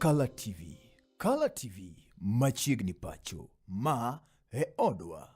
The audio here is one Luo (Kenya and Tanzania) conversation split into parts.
Kala TV. Kala TV machiegni pacho. Ma e odwa.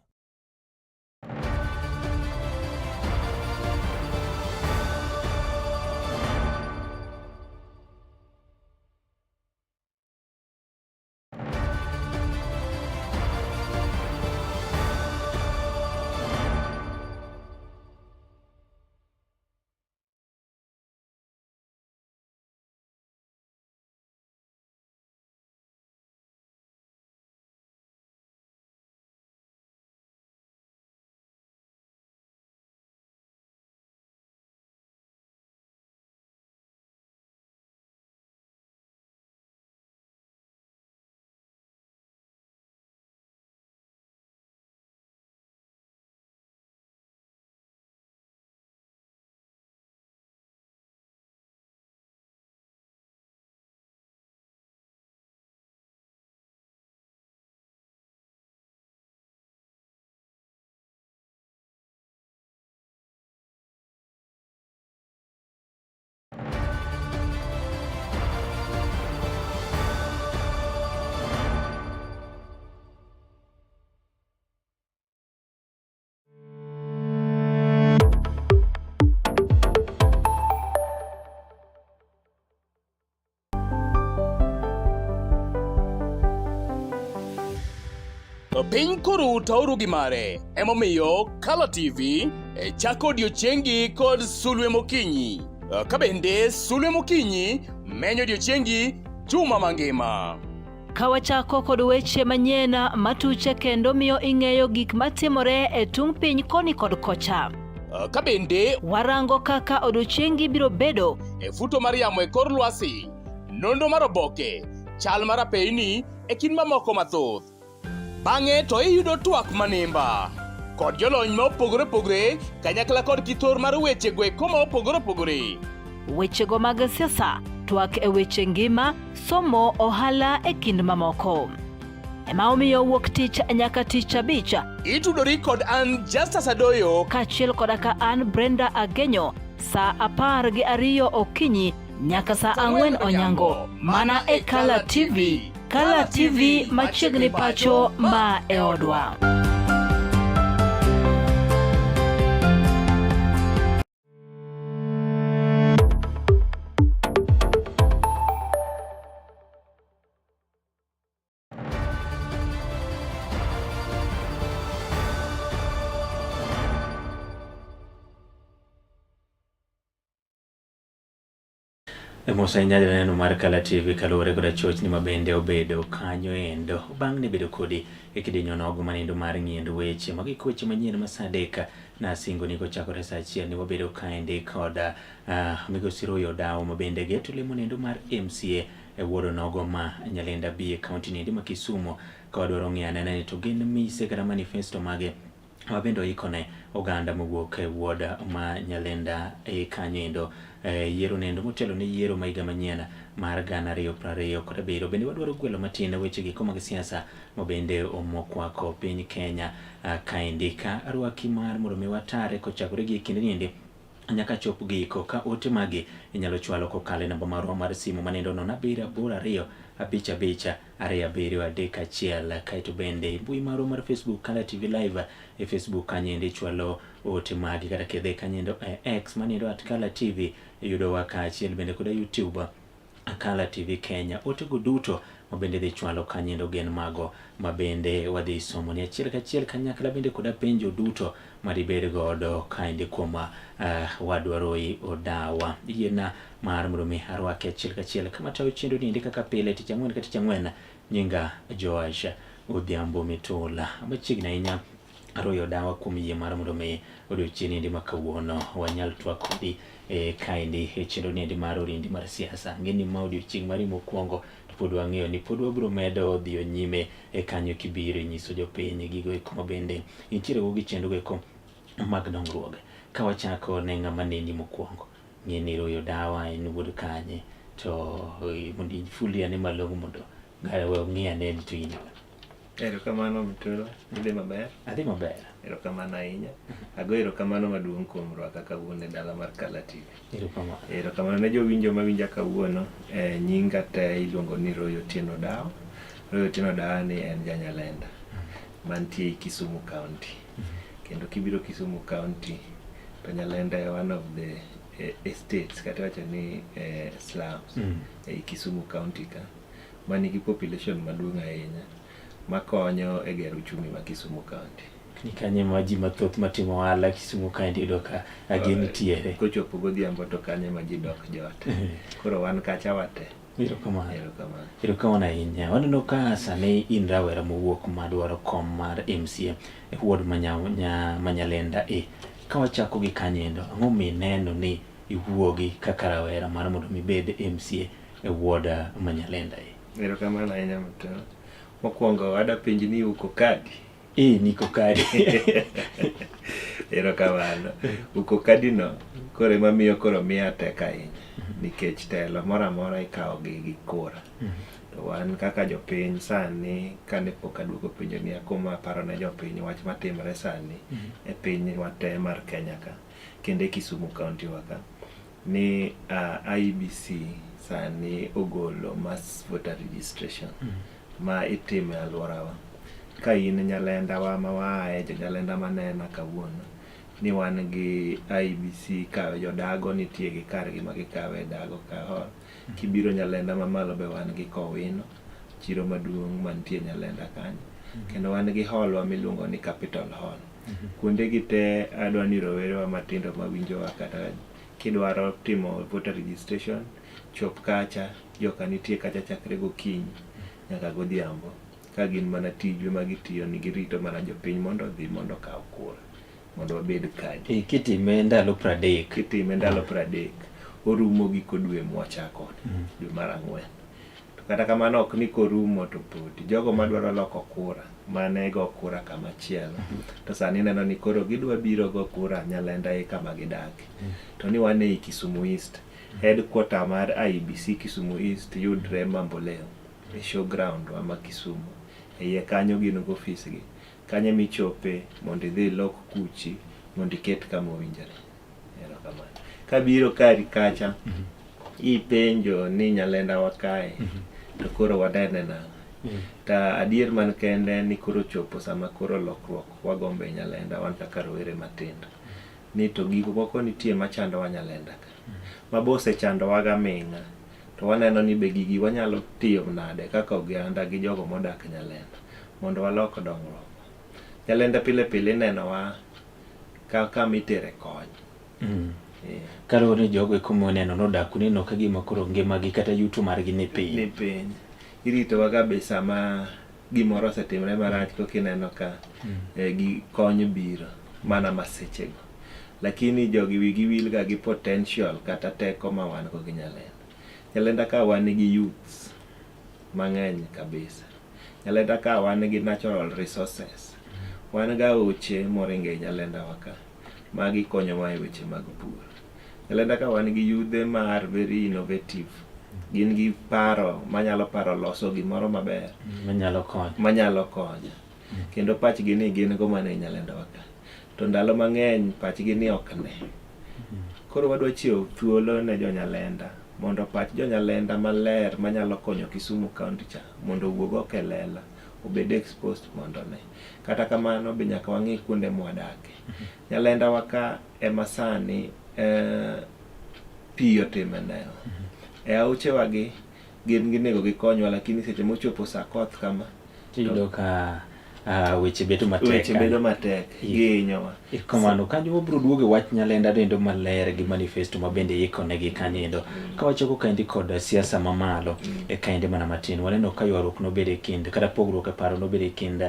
Piny koru to oru gi mare. Emomiyo Kala TV e chako odiechiengi kod sulwe mokinyi. Ka bende sulwe mokinyi menyo odiechiengi juma mangima. Ka wachako kod weche manyien matuche kendo miyo ing'eyo gik matimore e tung' piny koni kod kocha. Ka bende warango kaka odiechiengi biro bedo e futo mar yamo e kor lwasi, nonro mar oboke, chal mar apeyni e kind mamoko mathoth. Bang'e to iyudo twak manimba kod jolony ma opogore opogore kanyakla kod kithor mar weche go eko ma opogore opogore. Wechego mag siasa, twak e weche ngima, somo, ohala e kind mamoko. Ema omiyo wuok tich nyaka tich abich. Itudori kod an Justus Adoyo kaachiel koda ka an Brenda Agenyo saa 12 okinyi nyaka saa 4 onyango mana e Kala TV. Kala TV machiegni pacho ma e odwa. Mos ahinya janeno mar Kala TV kaluwore koda chochni ma bende obedo kanyo endo. Bang' ne bedo kodi e kidieny onogo manindo mar ng'iendo weche. Magi weche manyien ma saa adek nasingo ni kochakore saa achiel ni wabedo kaendi kod uh, migosi Roy Odawo ma bende geto lemo nendo mar MCA e wuod onogo ma Nyalenda B e kaunti niendi ma Kisumu ka wadwaro ng'iyo anena ni to gin mise kata manifesto mage ma bende oikone oganda mowuok e wuod ma Nyalenda e kanyo endo e yiero nendo motelo ne yiero ma higa manyien mar 2027. Bende wadwaro gwelo matin weche giko mag siasa ma bende omokwako piny Kenya kaendi ka arwaki mar mondo mi watare kochakore gi e kinde niendi nyaka chop giko ka ote magi inyalo chwalo kokalo e namba marwa mar simu manendo 0782 55 27 31. Kaeto bende e mbui marwa mar Facebook Kala TV Live e Facebook kanyo endo ichwalo ote magi kata kidhi kanyo endo e X manendo at Kala TV iyudowa kaachiel bende koda YouTube Kala TV Kenya. Otego duto ma bende dhi chwalo kanyo endo gin mago ma bende wadhi somo ni achiel kachiel kanyakla bende koda penjo duto ma dibed godo kaendi kuom uh, wadwa Roy Odawa. Yiena mar mondo mi arwaki achiel kachiel kama tayo chenro niendi kaka pile tich ang'wen ka tich ang'wen. Nyinga Joash Odhiambo Mitula. Machiegni ahinya Roy Odawa kuom yie mar mondo mi odiochieng' niendi ma kawuono wanyal twak kodi e kaendi e chenro niendi mar orindi mar siasa. Ang'e ni ma odiochieng' mari mokwongo to pod wang'eyo ni pod wabiro medo dhiyo nyime e kanyo kibiro inyiso jopiny gigo eko ma bende intiere go gi chenro eko mag dongruoge. Ka wachako ne ng'ama neni mokwongo, ng'e ni Roy Odawa en wuod kanye to mondo ifuli ane malong'o mondo ong'e ane ni to in ng'a. Erokamano Mtula, idhi maber? Adhi maber. Erokamano ahinya. Ago erokamano maduong' kuom rwaka kawuono e dala mar Kala TV. Erokamano. Erokamano ne jowinjo mawinja kawuono. E, nyinga te iluongo ni Roy Otieno Dawa. Roy Otieno Dawa ni en janyalenda mantie ei Kisumu County. Kendo kibiro Kisumu County to Nyalenda e one of the estates kata iwacho ni slums ei Kisumu County ka manigi population maduong' ahinya makonyo e gero uchumi ma Kisumu County. Ni kanye ma ji mathoth matimo ohala Kisumu kaendi iyudo ka gin nitiere. Kochopo godhiambo to kanye ma ji dok jot. Koro wan kacha wate. Erokamano. Erokamano. Erokamano ahinya. Waneno ka sani in rawera mowuok madwaro kom mar MCA e ward ma Nyalenda A. Ka wachako gi kanyendo, ang'o mineno ni iwuogi kaka rawera mar mondo mi ibed MCA e ward ma Nyalenda A? Erokamano ahinya Mtelo. Mokwongo ada penji ni uko kadi? Eh, niko kadi. Erokamano. Uko kadi no koro ema miyo koro miya tek ahinya nikech telo moro amora ikawo gi kura. To wan kaka jopiny sani kane pok aduoko penjo ni akoma aparo ne jopiny wach matimore sani e pinywa te mar Kenya ka kendo e Kisumu County wa ka ni IEBC sani ogolo mass voter registration ma itimo e alworawa. Ka in Nyalenda wa ma waaye, jo Nyalenda manena kawuono, ni wan gi IEBC ka jodago nitie gi kargi ma gikawe dago ka hall. Kibiro Nyalenda mamalo be wan gi Kowino, chiro maduong' mantie Nyalenda kanyo. Kendo wan gi hall wa miluongo ni Capital Hall. Kuonde gi te adwa ni rowerewa matindo mawinjowa kata kidwaro timo voter registration, chop kacha, joka nitie kacha chakre gokinyi nyaka godhiambo. Ka gin mana tijwe ma gitiyo ni girito mana jopiny mondo odhi mondo okaw kura mondo wabed kadi. Kitime ndalo 30. Kitime ndalo 30 orumo giko dwe mwachako dwe mar 4. To kata kamano ok ni korumo to podi jogo madwaro loko kura mane go kura kama chielo to sani ineno ni koro gidwa biro go kura Nyalenda e kama gidake. To ni wan ei Kisumu East, headquarter mar IEBC Kisumu East yudre Mamboleo e showground wa ma Kisumu. E iye kanyo gin gi ofis gi. Kanyo emichope mondo idhi ilok kuchi mondo iket kama owinjore. Erokamano. Kabiro kari kacha, ipenjo ni Nyalenda wa kae to koro wanene nang'o? Ta adier man kende ni koro chopo sama koro lokruok wagombo e Nyalenda wan kaka rowere matindo. Ni to gik moko nitie machandowa Nyalenda ka. Ma be osechandowa gaming'a. To waneno ni be gigi wanyalo tiyo nade kaka oganda gi jogo modak Nyalenda mondo walok dongruok. Nyalenda pile pile inenowa kaka mitere kony. Kaluwore ni jogo eko moneno nodak uneno ka gima koro ngimagi kata yuto margi ni piny. Ni piny. Iritowa ga be sama gimoro osetimre marach koka ineno ka gi kony biro mana masechego. Lakini jogi wigi wil ga gi potential kata teko ma wan go gi Nyalenda. Nyalenda ka wan gi youths mang'eny kabisa. Nyalenda ka wan gi natural resources. Wan ga aoche moringo e Nyalenda wa ka. Magi konyowa e weche mag pur. Nyalenda ka wan gi yudhe ma are very innovative. Gin gi paro manyalo paro loso gimoro maber. Manyalo konyo. Manyalo konyo. Kendo pachgi ni gin go mana e Nyalenda wa ka. To ndalo mang'eny pachgi ni ok ne. Koro wadwa chiwo thuolo ne jo Nyalenda mondo pach jo Nyalenda maler manyalo konyo Kisumu County cha mondo owuog oko e lela obed exposed mondo ne. Kata kamano be nyaka wang'i kuonde mwadake. Nyalenda wa ka ema sani pi otime newa. E aochewa gi gin ginego gikonywa lakini seche mochopo sa koth kama Tiyudo ka weche bedo matek. Weche bedo matek, gihinyowa. Kamano, kanyo wabiro duogo e wach Nyalenda endo maler gi manifesto ma bende ikonegi kanyo endo. Ka wachako kaendi kod siasa mamalo, e kaendi mana matin, waneno ka ywaruok nobedo e kind, kata pogruok e paro nobedo e kind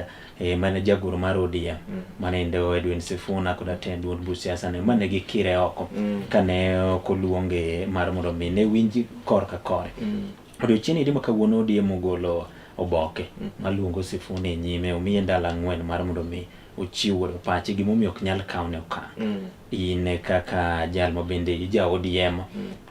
mane jagoro mar ODM, mane endo Edwin Sifuna kod atend duond buch siasa ne, mane gikire oko, kane ok oluonge mar mondo mi ne winj korka kore. Odiochieng' eri ma kawuono ODM ogolo oboke maluongo Sifuna e nyime, omiye ndalo 4 mar mondo mi ochiwo pache gimomiyo ok nyal kawne okang'. In kaka jal ma bende ija ODM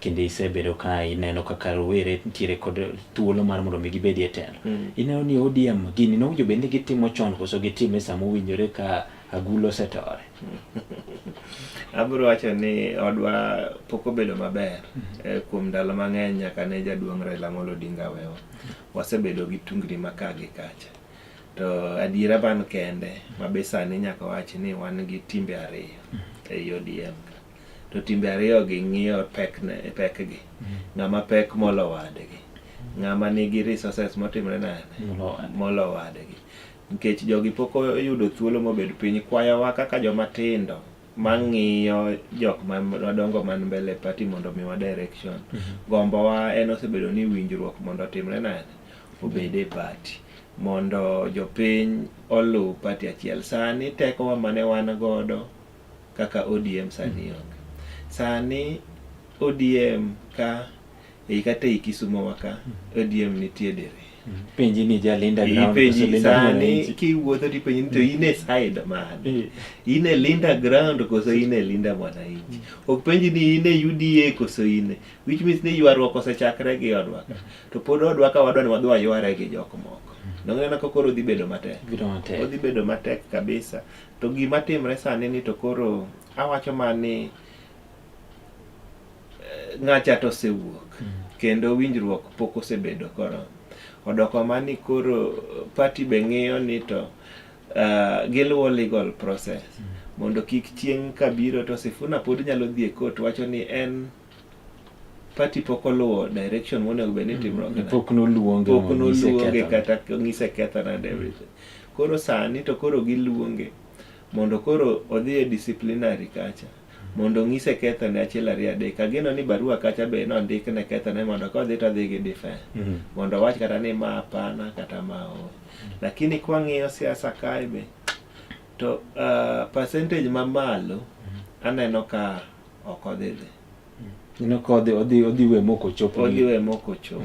kendo isebedo ka ineno kaka rowere nitiere kod thuolo mar mondo mi gibedie e telo. Ineno ni ODM gini nowinjo bed ni gitimo chon koso gitime sama owinjore ka agulu osetore? Abiro wacho ni odwa pok obedo maber kuom ndalo mang'eny nyaka ne jaduong' Raila Amolo Odinga wewa. Wasebedo gi tungni ma ka gi kacha. To adiera man kende ma be sani nyaka wach ni wan gi timbe ariyo ei ODM ka. To timbe ariyo gi ng'iyo pekgi. Ng'ama pek molo wadgi. Ng'ama nigi resources motimre nade? Molo wadgi. Nikech jogi pok oyudo thuolo mobed piny kwayowa kaka joma tindo mang'iyo jok madongo man mbele party mondo omiwa direction. Gombowa en osebedo ni winjruok mondo otimre nade? Obed e party. Mondo jopiny oluw party achiel. Sani tekowa mane wan godo kaka ODM sani onge. Sani ODM ka ei kata ei Kisumo wa ka ODM nitie diriyo. Penji ni ja Linda Ground koso Ipenji Linda sani Mwananchi? kiwuotho tipenji ni to in e side mane? In e Linda Ground koso in e Linda Mwananchi? Ok penji ni in e UDA koso in e, which means ni ywaruok osechakre gi odwa ka. To pod odwa ka wadwa ni wadhi wayware gi jok moko. Donge ineno ka koro dhi bedo matek? Bedo matek. Odhi bedo matek kabisa. To gima timre sani ni to koro awacho mana ni ng'acha to osewuok kendo winjruok pok osebedo koromo. Odoko mani koro party be ng'iyo ni to giluwo legal process mondo kik chieng' kabiro to Sifuna pod nyalo dhi e court wacho ni en party pok oluwo direction monego bed ni timruok. Pok noluonge Pok monyise noluonge kethone. kata onyise kethone and everything. Koro sani to koro giluonge mondo koro odhi e disciplinary kacha mondo onyise kethone achiel ariyo adek. Ageno ni barua kacha be nondikne kethone mondo kodhi to odhi gi defend. Mondo owach kata ni ma hapana kata ma ooyo. Lakini kwang'iyo siasa kae be to percentage mamalo aneno ka ok odhi dhi. Ineno ka odhi we mok ochopo. Odhi we mok ochopo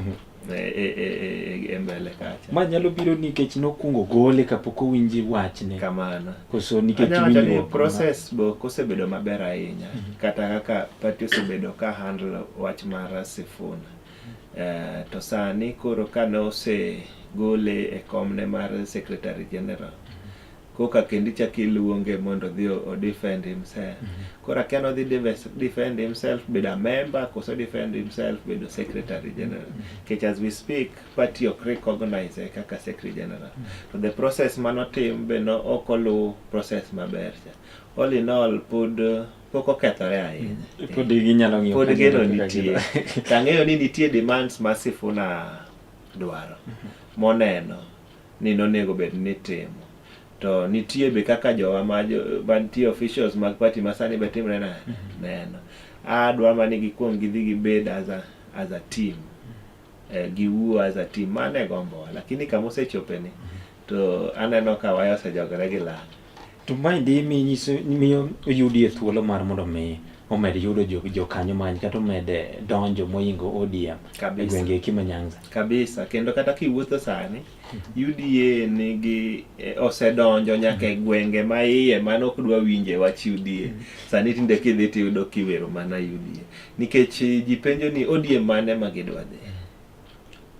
e mbele kacha. Ma nyalo biro nikech nokwongo gole kapok owinji wachne. Kamano. Koso nikech Anyalo wacho ni winjruok. process be ok osebedo maber ahinya. Kata kaka party osebedo ka handle wach mar Sifuna. To sani koro kane osegole e komne mar Secretary General, koka kendo ichako iluonge mondo odhi o defend himself. Koro akia ni odhi defend himself bedo a member koso defend himself bedo Secretary General. Nikech as we speak, party ok recognize kaka Secretary General. To the process manotim be no ok oluw process maber cha. All in all, pod pok okethore ahinya. Pod ginyalo ng'iyo Pod kaka geno kaka nitie. gidwa. To ang'eyo ni nitie demands ma Sifuna dwaro moneno ni nonego bed ni timo. To nitie be kaka jowa ma mantie officials mag party ma sani be timre nade? Neno. Adwa mana ni gikuong gidhi gibed as a team. Giwuo as a team. Mano e gombowa. Lakini kama osechope ni to aneno ka waya osejogore gi lang'. To maendi miyo oyudie thuolo mar mondo mi omed yudo jokanyo mang'eny kata omed donjo mohingo ODM e Kabisa. gwenge eki ma Nyanza. Kabisa. Kendo kata kiwuotho sani, UDA nigi osedonjo nyaka e gwenge ma iye mano ok dwa winje wach UDA. Sani tinde kidhi tiyudo kiwero mana UDA. Nikech ji penjo ni ODM mane ma gidwa dhi.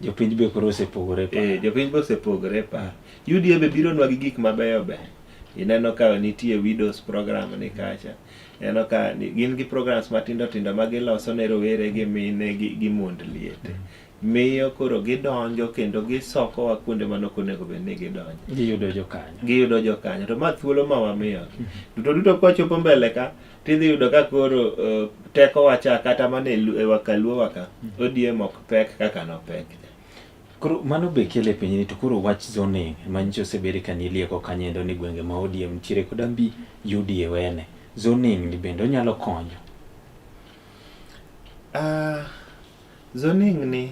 Jopiny be koro osepogore paro. Jopiny be osepogore paro. UDA be bironwa gi gik mabeyo beyo. Ineno ka nitie widows program ni kacha. Ineno ka gin gi programs matindo tindo ma giloso ne rowere gi mine gi mond liete. Miyo koro gidonjo kendo gisokowa kuonde mane ok onego bed ni gidonjo. Giyudo jokanyo. Giyudo jokanyo. To ma thuolo ma wamiyogi. Duto duto kwachopo mbele ka, tidhi yudo ka koro teko wacha kata mana e wakaluo waka, ODM ok pek kaka nopek. Koro mano be kele penj ni to koro wach zoning manyicho osebed ka nilieko kanyendo ni gwenge ma ODM nitiere kod ambi UDA wene. Zoning ni bende onyalo konyo? Zoning ni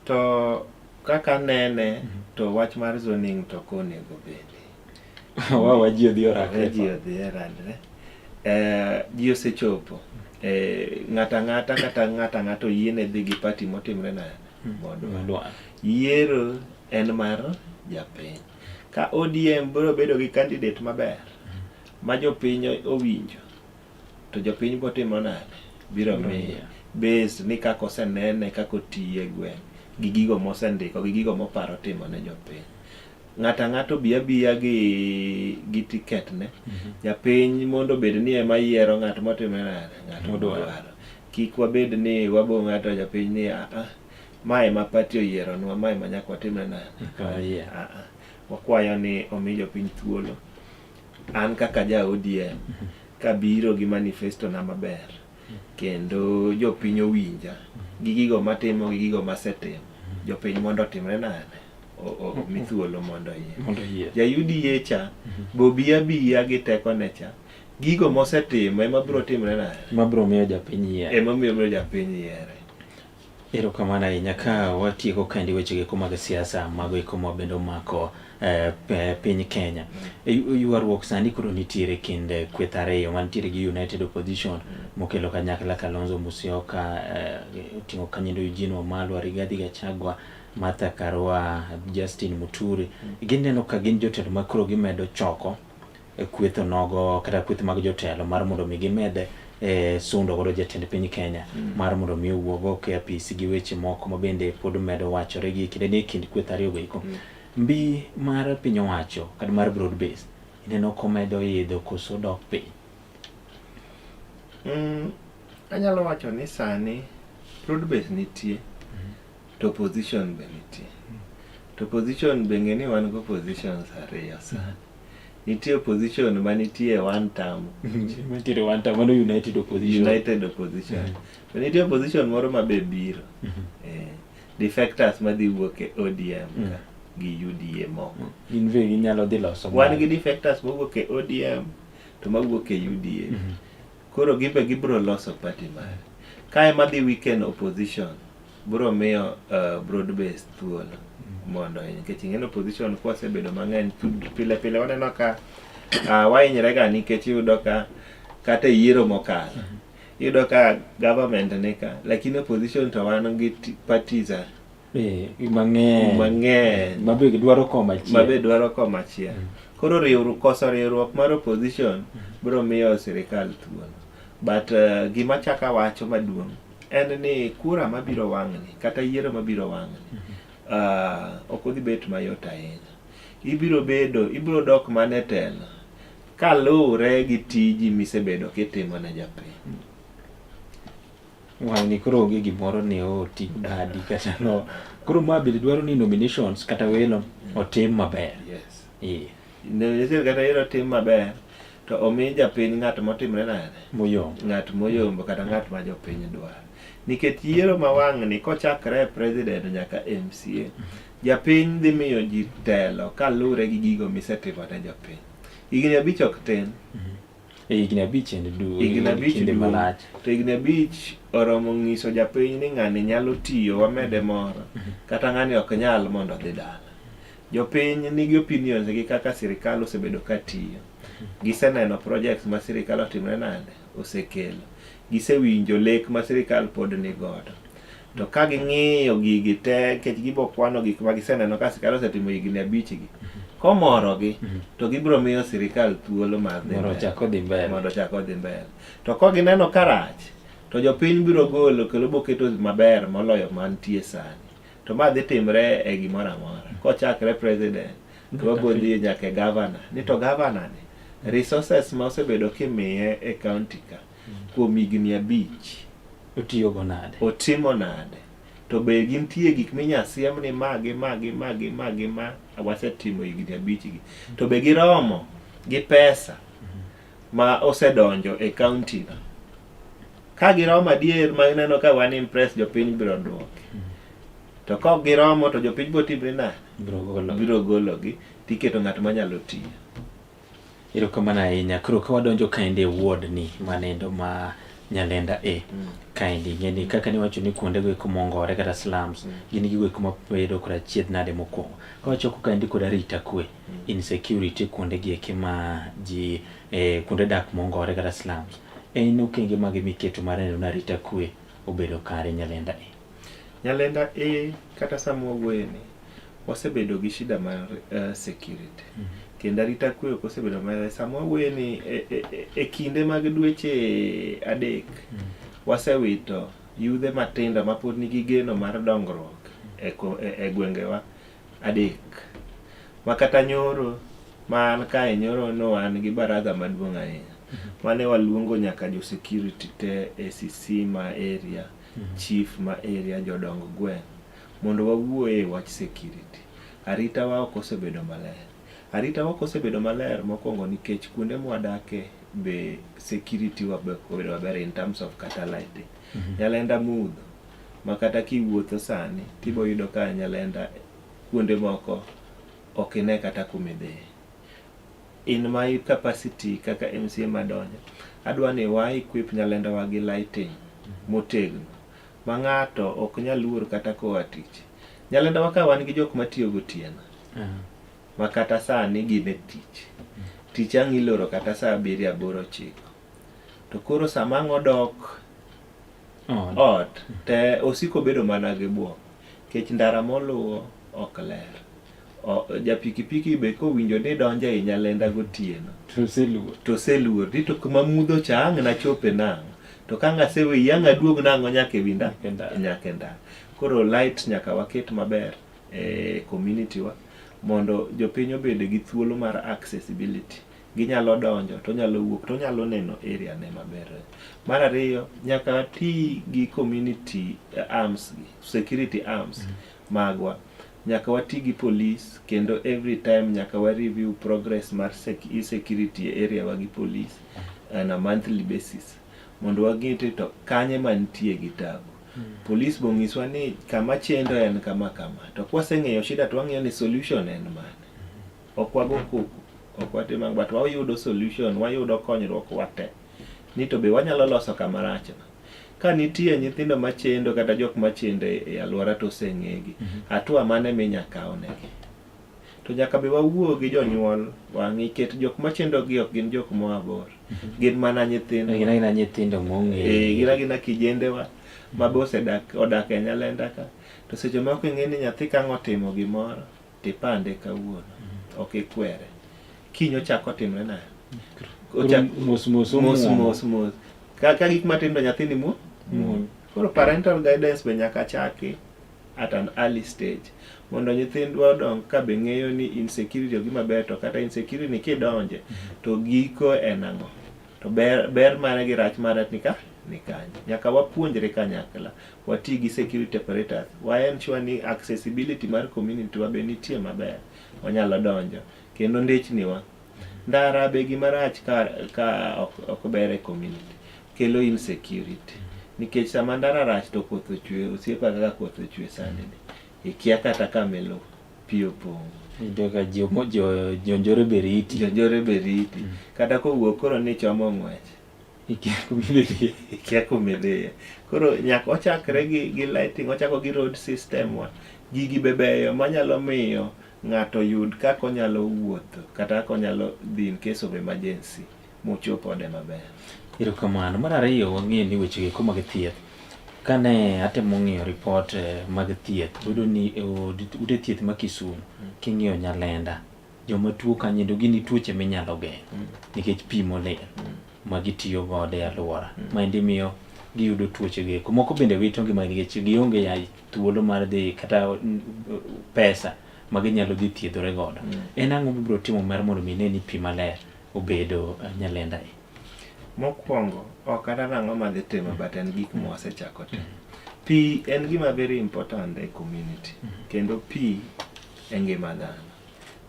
to kaka nene to wach mar zoning to ok onego bedi. Wa ji odhi orakre. Ji odhi orakre. Ji osechopo. Ng'ato ang'ata kata ng'ato ang'ata oyiene dhi gi party motimre nade? Modwaro. Modwaro. Yiero en mar japiny. Ka ODM biro bedo gi candidate maber ma jopiny owinjo, to jopiny biro timo nade? Biro miye. Based ni kaka osenene, kaka otiyo e gweng', gi gigo mosendiko, gi gigo moparo timo ne jopiny. Ng'ato ang'ata obi abiya gi gi ticket ne. Japiny mondo obed ni ema yiero ng'at motimo nade? Ng'at Modwaro. modwaro. Kik wabed ni wabo ng'ato japiny ni a a ma ema party oyieronwa, ma ema nyaka watimre nade? Nyaka wayier. A a. Wakwayo ni omi jopiny thuolo. An kaka ja ODM, kabiro gi manifesto na maber, kendo jopiny owinja gi gigo matimo gi gigo masetimo, jopiny mondo otimre nade? Omi thuolo mondo oyier. Mondo oyier. Ja UDA cha, be obi abiya gi tekone cha, gigo mosetimo ema biro timre nade? Ma biro miyo japiny yier. Ema miyo japiny yiere. Erokamano ahinya ka watieko kaendi weche eko mag siasa mago eko ma bende omako piny Kenya. Ywaruok sani koro nitiere kind kweth ariyo mantiere gi United Opposition mokelo kanyakla Kalonzo Musyoka, oting'o kanyindo Eugene Wamalwa, Rigathi Gachagua, Martha Karua, Justin Muturi. Gineno ka gin jotelo ma koro gimedo choko kweth onogo kata kweth mag jotelo mar mondo mi gimed sundo godo jatend piny Kenya mar mondo mi owuog oko e apisi gi weche moko ma bende pod medo wachore gi kinde ni e kind kweth ariyo go eko. Mbi mar piny owacho kata mar broad base ineno komedo idho koso dok piny? Anyalo wacho ni sani broad base nitie to opposition be nitie. To opposition be ng'e ni wan gi oppositions ariyo sani. Nitie opposition manitie one term. Mantiere one term, mano United Opposition. United Opposition. To nitie opposition moro ma be biro. Defectors madhi wuok e ODM ka gi UDA moko. Gin be ginyalo dhi loso. Wan gi defectors mowuok e ODM to mawuok e UDA. Koro gin be gibiro loso party mare. Kae madhi weaken opposition biro miyo broad base thuolo mondo nikech ing'e ni opposition kwasebedo mang'eny pile pile waneno ka wahinyre ga nikech iyudo ka kata e yiero mokalo iyudo ka government ni ka lakini opposition to wan gi parties mang'eny mang'eny ma be dwaro koma achiel ma be dwaro koma achiel. Koro riwruok koso riwruok mar opposition biro miyo sirikal thuolo. But gima chaka wacho maduong' en ni kura mabiro wang'ni kata yiero mabiro wang'ni ok odhi bet mayot ahinya. Ibiro bedo ibiro dok mana e telo kaluwre gi tiji misebedo kitimo ne japiny. Wang'ni koro onge gimoro ni oting' badi kata no. Koro ma bende dwaro ni nominations kata welo otim maber. Yes. Nomination kata yiero otim maber to omi japiny ng'at motimre nade? Moyombo. Ng'at moyombo kata ng'at ma jopiny dwaro. Nikech yiero ma wang'ni kochakre e president nyaka MCA, japiny dhi miyo ji telo kaluwre gi gigo misetimo ne jopiny. Higni 5 ok tin. Higni 5 en du Higni 5 kinde duong'. malach. To higni 5 oromo ng'iso japiny ni ng'ani nyalo tiyo wamede moro kata ng'ani ok nyal mondo odhi dala. Jopiny nigi opinions gi kaka sirikal osebedo ka tiyo. Giseneno projects ma sirikal otimre nade osekelo. Gisewinjo lek ma sirikal pod ni godo. To ka ging'iyo gigi te nikech gibo kwano gik ma giseneno ka sirikal osetimo higni 5 gi. Komorogi to gibiro miyo sirikal thuolo mar dhi Mondo mbele. ochak odhi mbele. Mondo ochak odhi mbele. To ka gineno ka rach to jopiny biro golo kendo biro keto maber moloyo mantie sani. To ma dhi timre e gimoro amora. Kochakre president to wabiro dhi nyaka e governor. Ni to governor ni resources ma osebedo kimiye e county ka kuom higni 5 Otiyogo nade? Otimo nade? To be gintie gik minya siem ni ma gi ma gi ma gi ma gi ma wasetimo higni 5 gi. To be giromo gi pesa ma osedonjo e county no. Ka giromo adier ma ineno ka wan impress jopiny biro duoke. To ka ok giromo to jopiny biro timre nade? Biro golo. Biro gologi tiketo ng'at manyalo tiyo. Erokamano ahinya. Koro ka wadonjo kaendi e ward ni manendo ma Nyalenda A. Kaendi ing'e ni kaka niwacho ni kuonde go eko mongore kata slums gin gigo eko mabedo kod achiedh nade mokwongo. Ka wachoko kaendi kod arita kwe, insecurity kuonde gi eki ma ji kuonde dak mongore kata slums. En okenge mage miketo mar neno ni arita kwe obedo kare Nyalenda A? Nyalenda A kata sama wawuoye ni Wasebedo gi shida mar security. Kendo arita kwe ok osebedo maber. Sama wawuoyo ni e kinde mag dweche 3 wasewito yudhe matindo mapod nigi geno mar dongruok e gwengewa 3. Ma kata nyoro ma an kae nyoro no an gi baraza maduong' ahinya. Mane waluongo nyaka jo security te, ACC ma area, chief ma area, jodong gweng' mondo wawuoye e wach security. Arita wa ok osebedo maler. Arita wa ok osebedo maler mokwongo nikech kuonde mwadake be security wa be ok obedo maber in terms of kata lighting. Nyalenda mudho ma kata kiwuotho sani tibo yudo ka Nyalenda kuonde moko ok ine kata kumidhiye. In my capacity kaka MCA madonjo, adwa ni wa equip Nyalenda wa gi lighting motegno ma ng'ato ok nyal luor kata koa tich. Nyalenda wa ka wan gi jok matiyo gotieno ma kata sani gin e tich. Tich ang' iloro kata saa 7, 8, 9. To koro sama ang' odok ot te osiko bedo mana gi buok nikech ndara moluwo ok ler. Japikipiki be kowinjo ni donjo ei Nyalenda gotieno to oseluor ni to kuma mudho cha ang' nachope nang'o, to ka ang' aseweyi ang' aduog nang'o nyaka e wi nyaka e ndara. Koro light nyaka waket maber e community wa mondo jopiny obed gi thuolo mar accessibility. Ginyalo donjo to onyalo wuok to onyalo neno area ne maber. Mar ariyo, nyaka wati gi community arms gi, security arms magwa. Nyaka wati gi police kendo every time nyaka wa review progress mar security e area wa gi police on a monthly basis mondo wang'e to kanye mantie gi tabu. Police bong'iswa ni kama chendo en kama kama. To kwaseng'eyo shida to wang'iyo ni solution en mane. Ok wago koko, ok watim ang'o, but wayudo solution, wayudo konyruok wate. Ni to be wanyalo loso kama rach no. Ka nitie nyithindo machendo kata jok machendo e alwora to oseng'egi, hatua mane minya kaw negi? To nyaka be wawuo gi jonyuol wang'i ket jok machendo gi ok gin jok moa bor. Gin mana nyithindo. Gin agina nyithindo mong'eyo. Gin agina kijendewa ma be osedak odak e Nyalenda ka. To seche moko ing'e ni nyathi ka ang' otimo gimoro tipande kawuono, ok ikwere. Kiny ochako otimre nade? Mos mos mos mos mos. Ka gik matindo nyathini mu Koro parental guidance be nyaka chaki at an early stage mondo nyithindwa odong ka be ng'eyo ni insecurity ok gima ber, to kata insecurity ni kidonje to giko en ang'o, to ber, ber mare gi rach mare ni ka ni kanye. Nyaka wapuonjre kanyakla, wati gi security apparatus, wa ensure ni accessibility mar community wa be nitie maber, wanyalo donjo kendo ndechni wa ndara be gima rach ka ok ber e community kelo insecurity nikech sama ndara rach to koth ochwe, osiepa, kaka koth ochwe sani ni ikia kata kama iluwo, pi opong'. Iyudo ka jonjore be riti. Jonjore be riti. Kata kowuok koro ni chomo ng'wech, ikia kumidhiye. Ikia kumidhiye. Koro nyaka ochakre gi lighting, ochako gi road system wa. Gigi be beyo manyalo miyo ng'ato yud kaka onyalo wuotho kata kaka onyalo dhi in case of emergency mochop ode maber. Erokamano. Mar ariyo, wang'eyo ni weche eko mag thieth. Kane atemo ng'iyo report mag thieth, wayudo ni e ute thieth ma Kisumu, king'iyo Nyalenda, joma tuo kanyo endo gin gi tuoche minyalo geng'o nikech pi molil ma gitiyo godo e alwora. Maendi miyo giyudo tuoche gi eko. Moko bende wito ngimagi nikech gionge ya thuolo mar dhi kata pesa ma ginyalo dhi thiedhore godo. En ang'o mibiro timo mar mondo mi ine ni pi maler obedo Nyalenda e? Mokwongo, ok kata nang'o madhi timo, but en gik mwasechako timo. Pi en gima very important e community, kendo pi e ngima dhano.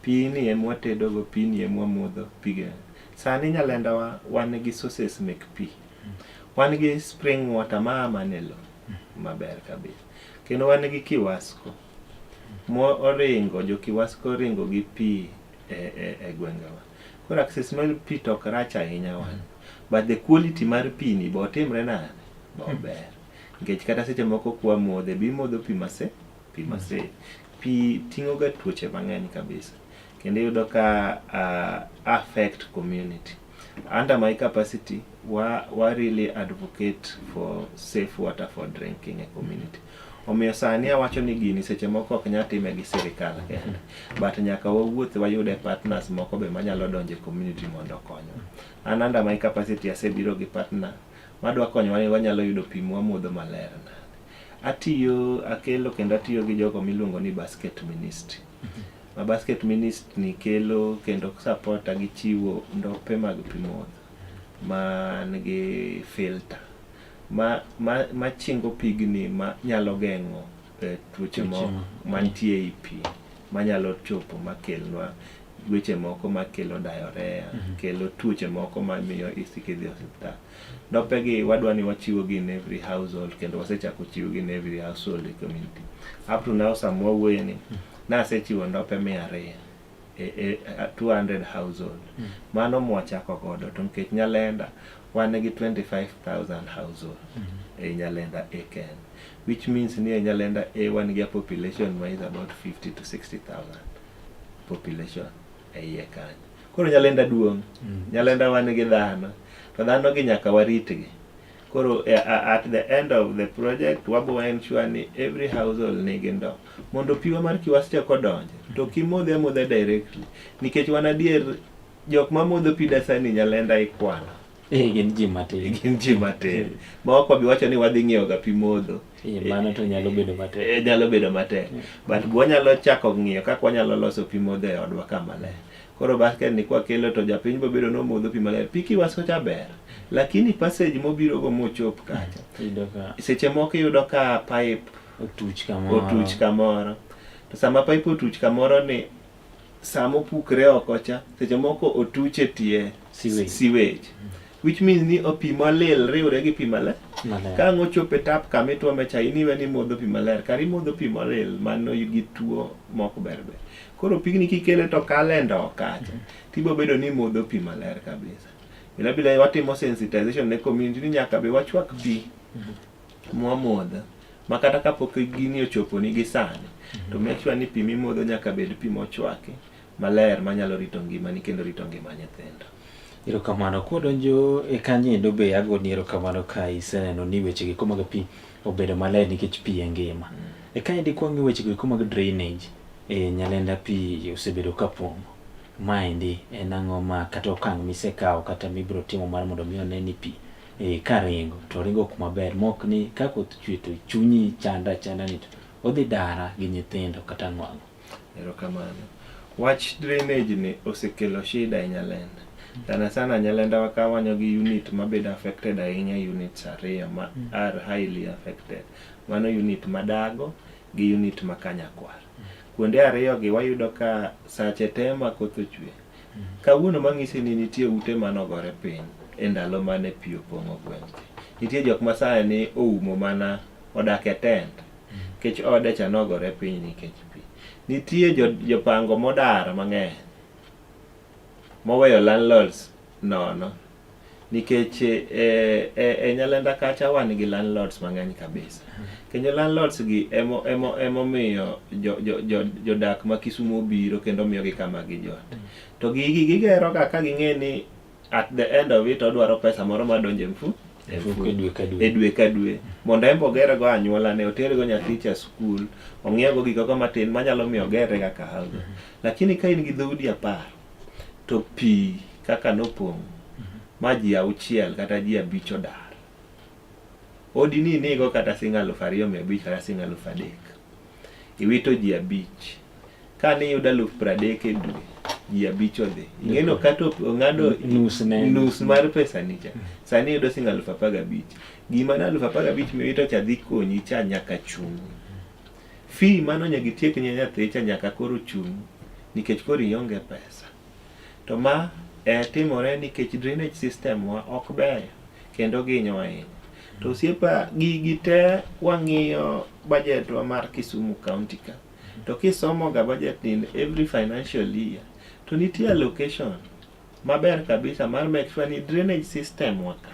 Pi ni ema watedogo, pi ni ema wamodho, pi ge. Sani Nyalenda wa wan gi sources mek pi. Wan gi spring water maa mana e lowo maber kabisa. Kendo wan gi Kiwasco mo oringo, jo Kiwasco oringo gi pi e gwengewa. Koro access mar pi to ok rach ahinya wan. But the quality mar pi ni bo timre nade? Bo ber. Nikech kata seche moko kwa modhe, be imodho pi mase, pi mase. Pi ting'o ga tuoche mang'eny kabisa. Kendo iyudo ka affect community. Under my capacity, wa really advocate for safe water for drinking e community. Omiyo sani awacho ni gini seche moko ok nyal time gi sirikal kende, but nyaka wawuoth wayude partners moko be manyalo donjo e community mondo okonywa. An under my capacity asebiro gi partner madwa konyowa ni wanyalo yudo pi mwamodho maler nade. Atiyo akelo kendo atiyo gi jogo miluongo ni basket ministry. Ma basket ministry ni kelo kendo supporta gi chiwo ndope mag pi modho man gi filter ma, ma, ma chingo pigni ma nyalo geng'o eh, tuoche moko mantie ei pi manyalo chopo makelnwa weche moko makelo diarrhea, kelo tuoche moko mamiyo isiko idhi e osiptal. Ndopegi wadwa ni wachiwogi in every household kendo wasechako chiwogi in every household e community. Up to now sama wawuoye ni nasechiwo ndope 200 e, e, 200 household. Mano mwachako godo to nikech Nyalenda wan gi 25,000 household e Nyalenda A kende. Which means ni e Nyalenda A wan gi a population ma is about 50 to 60,000 population e iye kanyo. Koro Nyalenda duong'. Nyalenda wan gi dhano. To dhano gi nyaka waritgi. Koro eh, at the end of the project wabo ensure ni every household nigi ndoo. Mondo piwa mar Kiwascha kodonjo to kimodhe amodha directly. Nikech wan adier jok mamodho pi dasani Nyalenda ikwano. Eh, gin ji matin. Gin ji matin. Ma ok wabi wacho ni wadhi ng'iewo ga pi modho. Eh, mano to nyalo bedo matek. Eh, nyalo bedo matek. But wanyalo chako ng'iyo kaka wanyalo loso pi modho e odwa kama ler. Koro basket ni kwakelo to japiny bo bedo nomodho pi maler. Pi Kiwasco cha ber. Lakini passage mobiro go mochop kacha. Iyudo ka Seche moko iyudo ka pipe otuch kamoro. otuch kamoro. To sama pipe otuch kamoro ni sama opukre oko cha, seche moko otuch e tie Sewage. sewage. Which means ni pi molil riwre gi pi maler. Maler. Ka ang' ochopo e tap kama ituome cha, in iwe ni imodho pi maler, kara imodho pi molil mano gi tuo mok ber ber. Koro pigni kikele to kale e ndoo kacha, tibo bedo ni imodho pi maler kabisa. Bila bila watimo sensitization ne community ni nyaka be wachwak pi mwamodho ma kata kapok gini ochoponi gi sani to make sure ni pi mimodho nyaka bed pi mochwaki maler manyalo rito ngimani kendo rito ngima nyithindo. Erokamano. Kwadonjo e kanyo endo be agoni erokamano ka iseneno ni weche gi mag pi obedo maler nikech pi e ngima. E kaendi kwang'iyo weche go mag drainage, e Nyalenda pi osebedo ka pong'o. Maendi en ang'o ma kata okang' misekawo kata mibiro timo mar mondo mi one ni pi e, karingo to ringo kuma ber mok ni ka koth chwe to chunyi chanda achanda ni to odhi dara gi nyithindo kata ang'o ang'o. Erokamano. Wach drainage ni osekelo shida e Nyalenda. Sana sana Nyalenda wa ka wanyo gi unit mabedo affected ahinya units ariyo ma are highly affected. Mano unit ma Dago gi unit ma Kanyakwar. Kuonde ariyo gi wayudo ka sache te ma koth ochwe. Kawuono mang'isi ni nitie ute manogore piny e ndalo mane pi opong'o gweng' cha. Nitie jok ma sani oumo mana odak e tent nikech ode cha nogore piny nikech pi. Nitie jopango modar mang'eny moweyo landlords nono nikech e, e, e Nyalenda kacha wan gi landlords mang'eny kabisa. Kendo landlords gi emo emo emomiyo jo, jo, jo, jodak ma Kisumu obiro kendo miyogi kama gijot. To gigi gigero ga ka ging'e ni at the end of it odwaro pesa moro madonjo e mfu E mfuko e dwe ka dwe. e dwe ka dwe mondo en be ogergo anyuolane otergo nyathi cha skul ong'iewgo gik moko matin manyalo miyo ogerre kaka house lakini ka in gi dhoudi 10 to pi kaka nopong' ma ji 6 kata ji 5 odar odi ni nigo kata siling 2,500 kata siling 3,000 iwito ji 5 ka niyudo 30,000 e dwe ji 5 odhi ing'eno kata ong'ado Nus ne. nus mar pesa ni cha sani iyudo siling 15,000 gima ne 15,000 miwito cha dhi konyi cha nyaka chung' fee mano nyaka itiek ne nyathi cha nyaka koro chung' nikech koro ionge pesa to ma e timore nikech drainage system wa ok beyo kendo ginyo ahinya to osiepa gigi te wang'iyo budget wa mar Kisumu County ka to kisomo ga budget ni in every financial year to nitie allocation maber kabisa mar make sure ni drainage system wa ka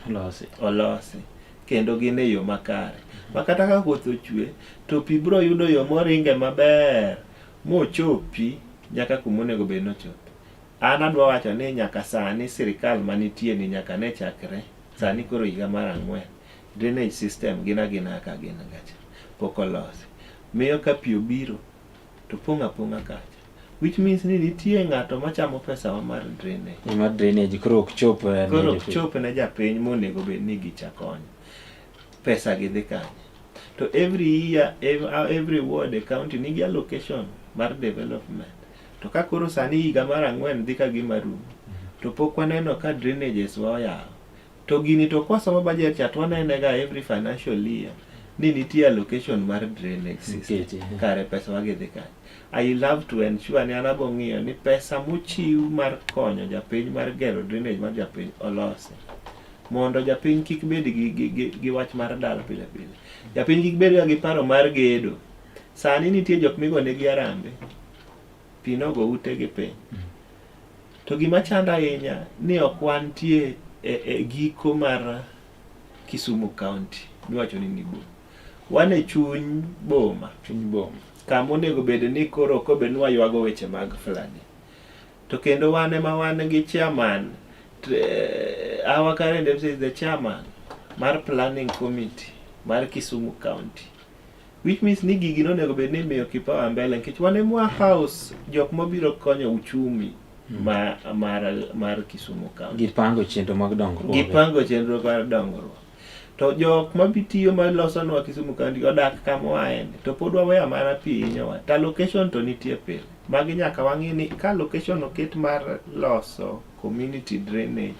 Olosi. olosi kendo gin e yo makare ma kata ka koth ochwe to pi biro yudo yo moringe maber mochopi nyaka kuma onego bed ni ochope. An adwa wacho ni nyaka sani sirikal manitie ni nyaka ne chakre sani koro higa mar 4 drainage system gin agina kaka gin gacha. Pok olosi. Miyo ka pi obiro to pong' apong'a kacha. Which means ni nitie ng'ato machamo pesa wa mar drainage. Mar drainage koro ok chop ne Koro ok jopiny. chop ne japiny monego bed ni gicha konyo. Pesa gi dhi kanye? To every year, every ward e county nigi allocation mar development. To ka koro sani higa mar 4 dhi ka gima rumo, to pok waneno ka drainages wa oyaw. To gini to kwasomo budget cha to wanene ga every financial year ni nitie allocation mar drainage system. Nikech, eh. Kare pesa wa gi dhi kanye? I love to ensure ni an abo ng'iyo ni pesa mochiw mar konyo japiny mar gero drainage mar japiny olosi. Mondo japiny kik bed gi wach mar dal pile pile. Japiny kik bed ga gi paro mar gedo. Sani nitie jok migonegi arambe. Pi nogo utegi piny. To gima chanda ahinya ni ok wantie e giko mar Kisumu County miwacho ni ni boma. Wan e chuny boma. Chuny boma. Kama onego bed ni koro ok obed ni waywago weche mag flooding. To kendo wan ema wan gi chairman, our current MC is the chairman mar planning committee mar Kisumu County. Which means ni gigi nonego bed ni imiyo kipawa mbele nikech wan ema house jok mobiro konyo uchumi mar Kisumu County. Gipango chenro mag dongruok. Gipango chenro mar dongruok. To jok mabitiyo malosonwa Kisumu County odak kama waende to pod waweyo mana pi hinyowa. To allocation to nitie pile. Magi nyaka wang'i ni ka allocation oket mar loso community drainage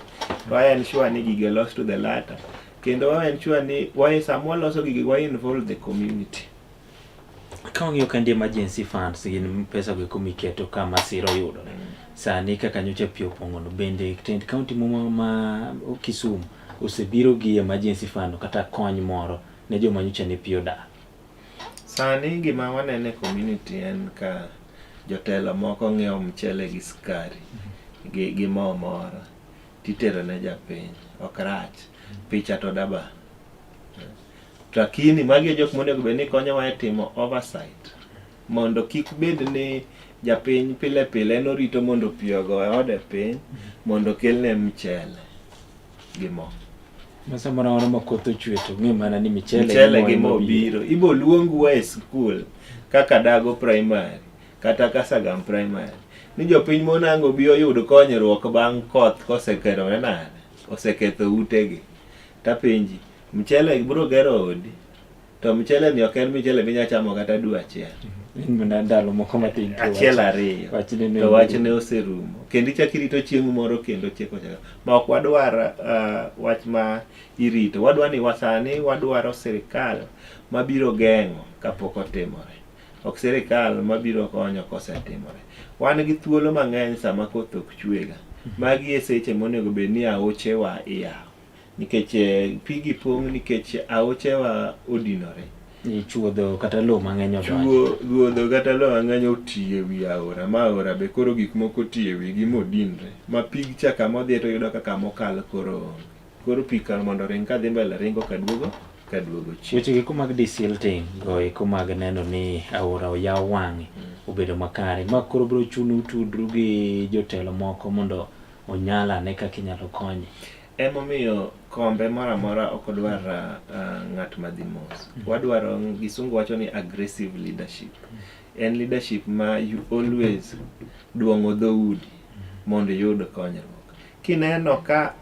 to I ensure ni gigi olos to the latter. Kendo wa ensure ni sama waloso gigi wa involve the community. Ka wang'iyo kandi emergency funds gin pesa go eko miketo ka masira oyudore. Sani kaka nyocha pi opong'o no, bende tend county ma Kisumu osebiro gi emergency fund kata kony moro ne joma nyocha ne pi odak? Sani gima waneno e community en ka jotelo moko ng'iewo mchele gi sukari gi mo moro titero ne japiny, ok rach. Picha to daba. Lakini magi e jok monego bed ni konyowa e timo oversight mondo kik bed ni japiny pile pile en orito mondo pi ogo e ode piny mondo okelne mchele gi mo. Ma samoro amora ma koth ochwe to ng'e mana ni michele Mchele gi mo biro. Ibo luongwa e skul kaka Dago Primary kata Kasagam Primary ni jopiny monango bi oyud konyruok bang' koth kosekethore nade, oseketho utegi. Tapenji, mchele biro gero odi to mchele ni ok en mchele minya chamo kata dwe achiel. En mana ndalo moko matin to Achiel ariyo wachne ne to wachne oserumo. Kendo ichak irito chieng' moro kendo chieko chako. Ma ok wadwar wach ma irito. Wadwa ni wasani wadwaro sirikal mabiro geng'o kapok otimore. Ok sirikal mabiro konyo kosetimore. Wan gi thuolo mang'eny sama koth ok chwega. Magi e seche monego bed ni aochewa iyawo. Nikech pigi pong' nikech aochewa odinore. Ni chuodho kata lowo mang'eny odonjo. Chuodho kata lowo mang'eny oti e wi aora, ma aora be koro gik moko oti e wigi modinre. Ma pig cha kama odhiye to yudo ka kama okal koro onge. Koro pi kar mondo oring kadhi mbele ringo kaduogo chien. Weche eko mag desilting go eko mag neno ni aora oyaw wang'e obedo makare. Ma koro biro chuno utudru gi jotelo moko mondo onyal ane kaka inyalo konye. Emomiyo kombe moro amora ok odwar ng'at madhi mos. Wadwaro, gisungu wacho ni aggressive leadership. En leadership ma you always duong'o dhoudi mondo iyud konyruok. Kineno ka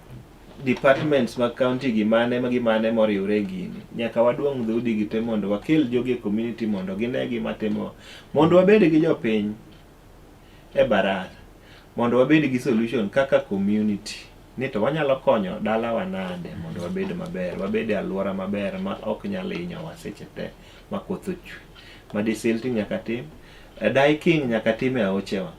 departments mag county gi mane gi mane moriwre gini, nyaka waduong' dhoudi gi te mondo wakel jogi e community mondo gine gima timo, mondo wabed gi jopiny e baraza, mondo wabed gi solution kaka community ni to wanyalo konyo dalawa nade mondo wabed maber, wabed e alwora maber ma ok nyal hinyowa seche te ma koth ochwe. Ma desilting nyaka tim, diking nyaka tim e aochewa.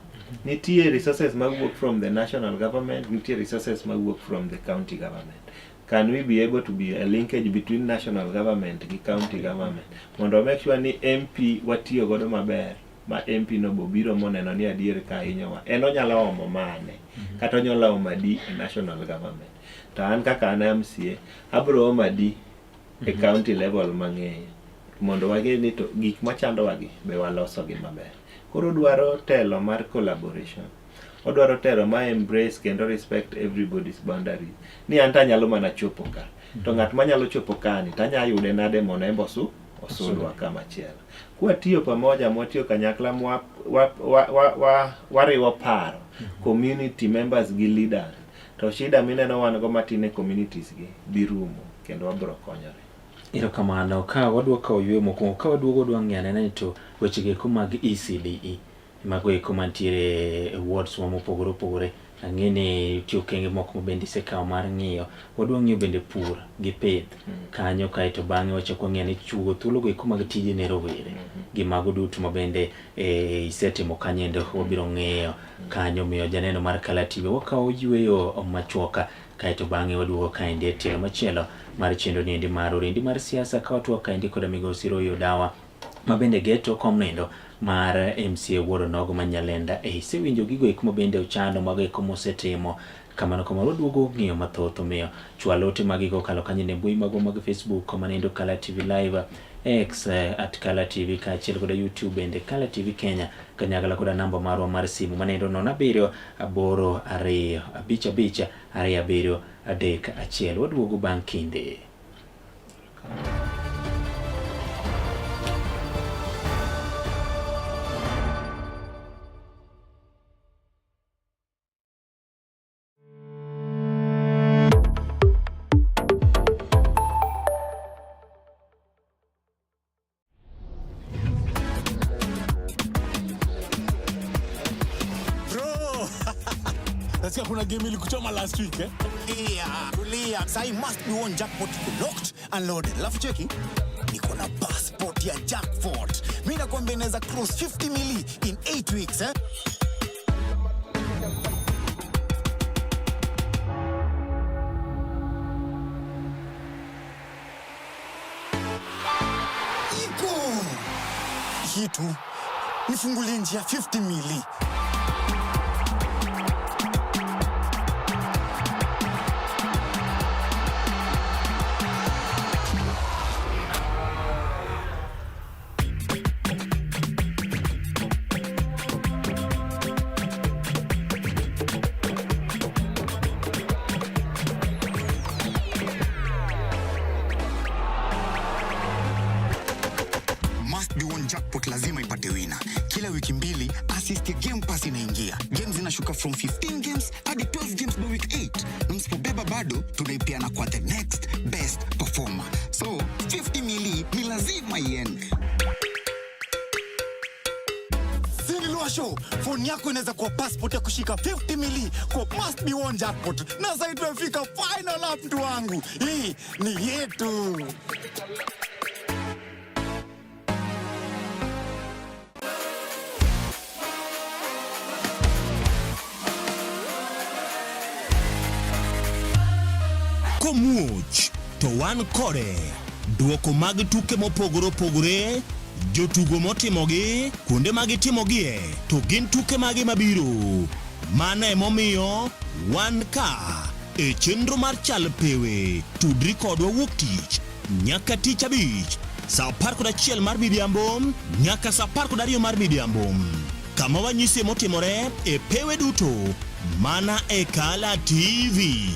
Nitie resources mawuok from the national government, nitie resources mawuok from the county government. Can we be able to be a linkage between national government gi county government mondo make sure ni MP watiyo godo maber, ma MP no bo biro moneno ni adier ka hinyowa. En onyalo omo mane, kata onyalo omo adi e national government. To an kaka an MCA, abro omo adi e county level mang'eyo mondo wang'e ni to gik machandowa gi be waloso gi maber. Koro dwaro telo mar collaboration. Odwaro telo ma embrace kendo respect everybody's boundaries. Ni an to anyalo mana chopo ka. To ng'at manyalo chopo ka ni to anya yude nade mondo en be osundwa kama chielo. Kwatiyo pamoja, mwatiyo kanyakla, mwa wa, wa, wa, wa, wariwo paro community members gi leaders, to shida mineno wan go matin e communities gi dhi rumo kendo wabiro konyore. Erokamano. Ka wadwa kawo yueyo mokwongo, ka waduogo wadwa ng'iyo anena ni to weche go eko mag ECDE, mago eko mantiere e wards wa mopogore opogore. Ang'e ni nitie okenge moko ma bende isekawo mar ng'iyo. Wadwa ng'iyo bende pur gi pith kanyo kaeto bang'e wachako wang'iyo ni chiwo thuolo go eko mag tije ne rowere gi mago duto ma bende e, isetimo kanyo endo wabiro ng'iyo kanyo. Miyo janeno mar Kala TV wakawo yueyo machuoka kaeto bang'e waduogo kaendi e tielo machielo mar chenro niendi mar orindi mar siasa ka watwak kaendi koda migosi Roy Odawa ma bende geto kom nindo mar MCA Wuod Onogo ma Nyalenda. E isewinjo gigo eko ma bende ochano mago eko mosetimo kamano kamano waduogo ng'iyo mathoth omiyo chwal ote magi kokalo kanyo e mbui magwa mag Facebook manendo Kala TV Live X at Kala TV kaachiel koda YouTube bende Kala TV Kenya kanyakla koda namba marwa mar simu manendo 07 8 2 5 5 2 7 3 1. Waduogo bang' kinde. Bro! Nasikia kuna game ilikuchoma last week eh? Tulia, tulia. Sai must be one jackpot locked and loaded. Alafu cheki, niko na passport ya jackpot. Mimi nakwambia inaweza cross 50 mili in 8 weeks eh? Iko kitu nifungulie njia 50 mili. Must be one jackpot lazima ipate wina. Kila wiki mbili assist ya Game Pass inaingia. Games zinashuka from 15 games hadi 12 games by week 8. Na msipobeba bado tunaipeana kwa the next best performer. So 50 mili ni lazima iende. Show phone yako inaweza kuwa passport ya kushika 50 mili kwa must be one jackpot. Na sasa tumefika final lap, mtu wangu. Hii ni yetu. Komuoch to wan kode. Duoko mag tuke mopogore opogore, jotugo motimogi, kuonde ma gitimogie, to gin tuke mage mabiro. Mano emomiyo wan ka e chenro mar Chal Pewe. Tudri kodwa wuok tich nyaka tich abich saa 11 mar midhiambo nyaka saa 12 mar midhiambo, kama wanyisie motimore e pewe duto mana e Kala TV.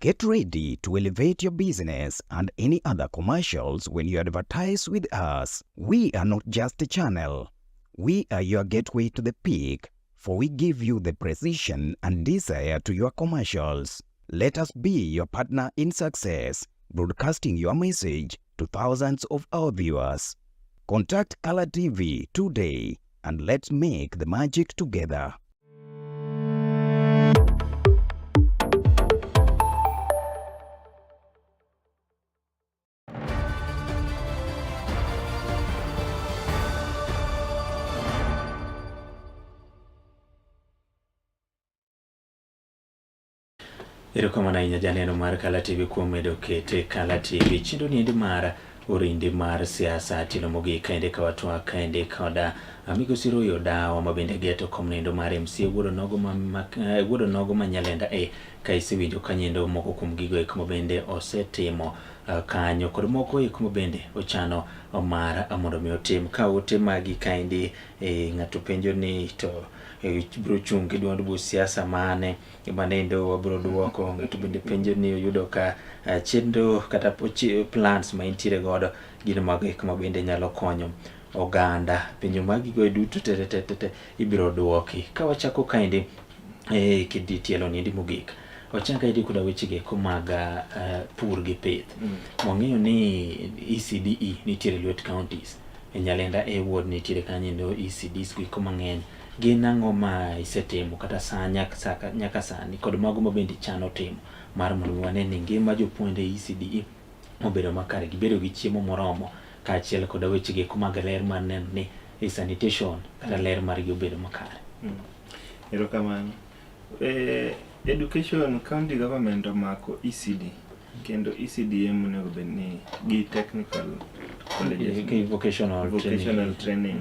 Get ready to elevate your business and any other commercials when you advertise with us. We are not just a channel. We are your gateway to the peak, for we give you the precision and desire to your commercials. Let us be your partner in success, broadcasting your message to thousands of our viewers. Contact Color TV today and let's make the magic together. Erokamano ahinya janeno mar Kala TV kuom medo kete Kala TV. Chenro niendi mar orindi mar siasa tielo mogik kaende ka watwak kaende koda migosi Roy Odawa ma bende geto kom nindo mar MCA Wuod Onogo ma, ma, Wuod Onogo ma Nyalenda A. Ka isewinjo kanyendo moko kuom gigo eko mabende osetimo kanyo kod moko eko mabende ochano mar mondo mi otim. Ka ote magi kaendi e, ng'ato penjo ni to e, biro chung' gi duond buch siasa mane manendo wabiro duoko. Ng'ato bende penjo ni oyudo ka chenro kata plans ma intiere godo gin mago eko mabende nyalo konyo oganda. Penjo magigo duto te te te te ibiro duoki. Ka wachako kaendi e kidi tielo niendi mogik wachak kaendi koda weche eko mag pur gi pith. Wang'eyo ni ECDE nitiere lwet counties e Nyalenda A ward nitiere kanyo endo ECDs go eko mang'eny. Gin ang'o ma isetimo kata sa nyaka, nyaka sani kod mago ma bende ichano timo mar mondo mi wane ni ngima jopuonjre e ECDE obedo makare, gibedo gi chiemo moromo kaachiel koda weche go eko mag ler mar neno ni e sanitation kata ler margi obedo makare. Erokamano. Education county government omako ECD kendo ECD ema onego bed ni gi technical colleges Gi vocational, vocational training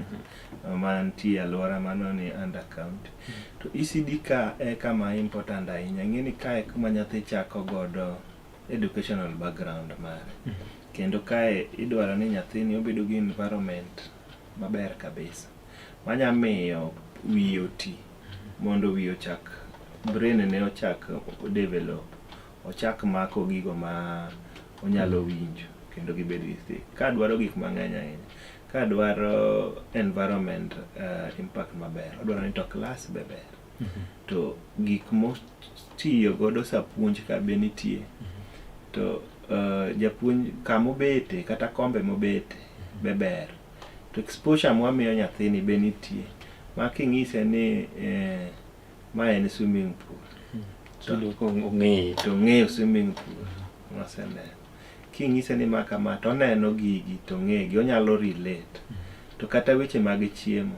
mantie e alwora mano ni under county. To ECD ka e kama important ahinya. Ing'e ni kae kuma nyathi chako godo educational background mare. Kendo kae idwaro ni nyathini obedo gi environment maber kabisa manya miyo wiye oti mondo wiye ochak brain ne ochak develop ochak mako gigo ma onyalo winjo kendo gibed gi stick. Ka dwaro gik mang'eny ahinya ka dwaro environment impact maber odwaro ni to class be ber to gik motiyo godo sa puonj ka be nitie to japuonj kamobete kata kombe mobete be ber to exposure mwamiyo nyathini be nitie ma king'ise ni ma en swimming pool to ong'eyo to ong'eyo swimming pool moseneno king'ise ni ma kama to oneno gigi to ong'egi onyalo relate to kata weche mag chiemo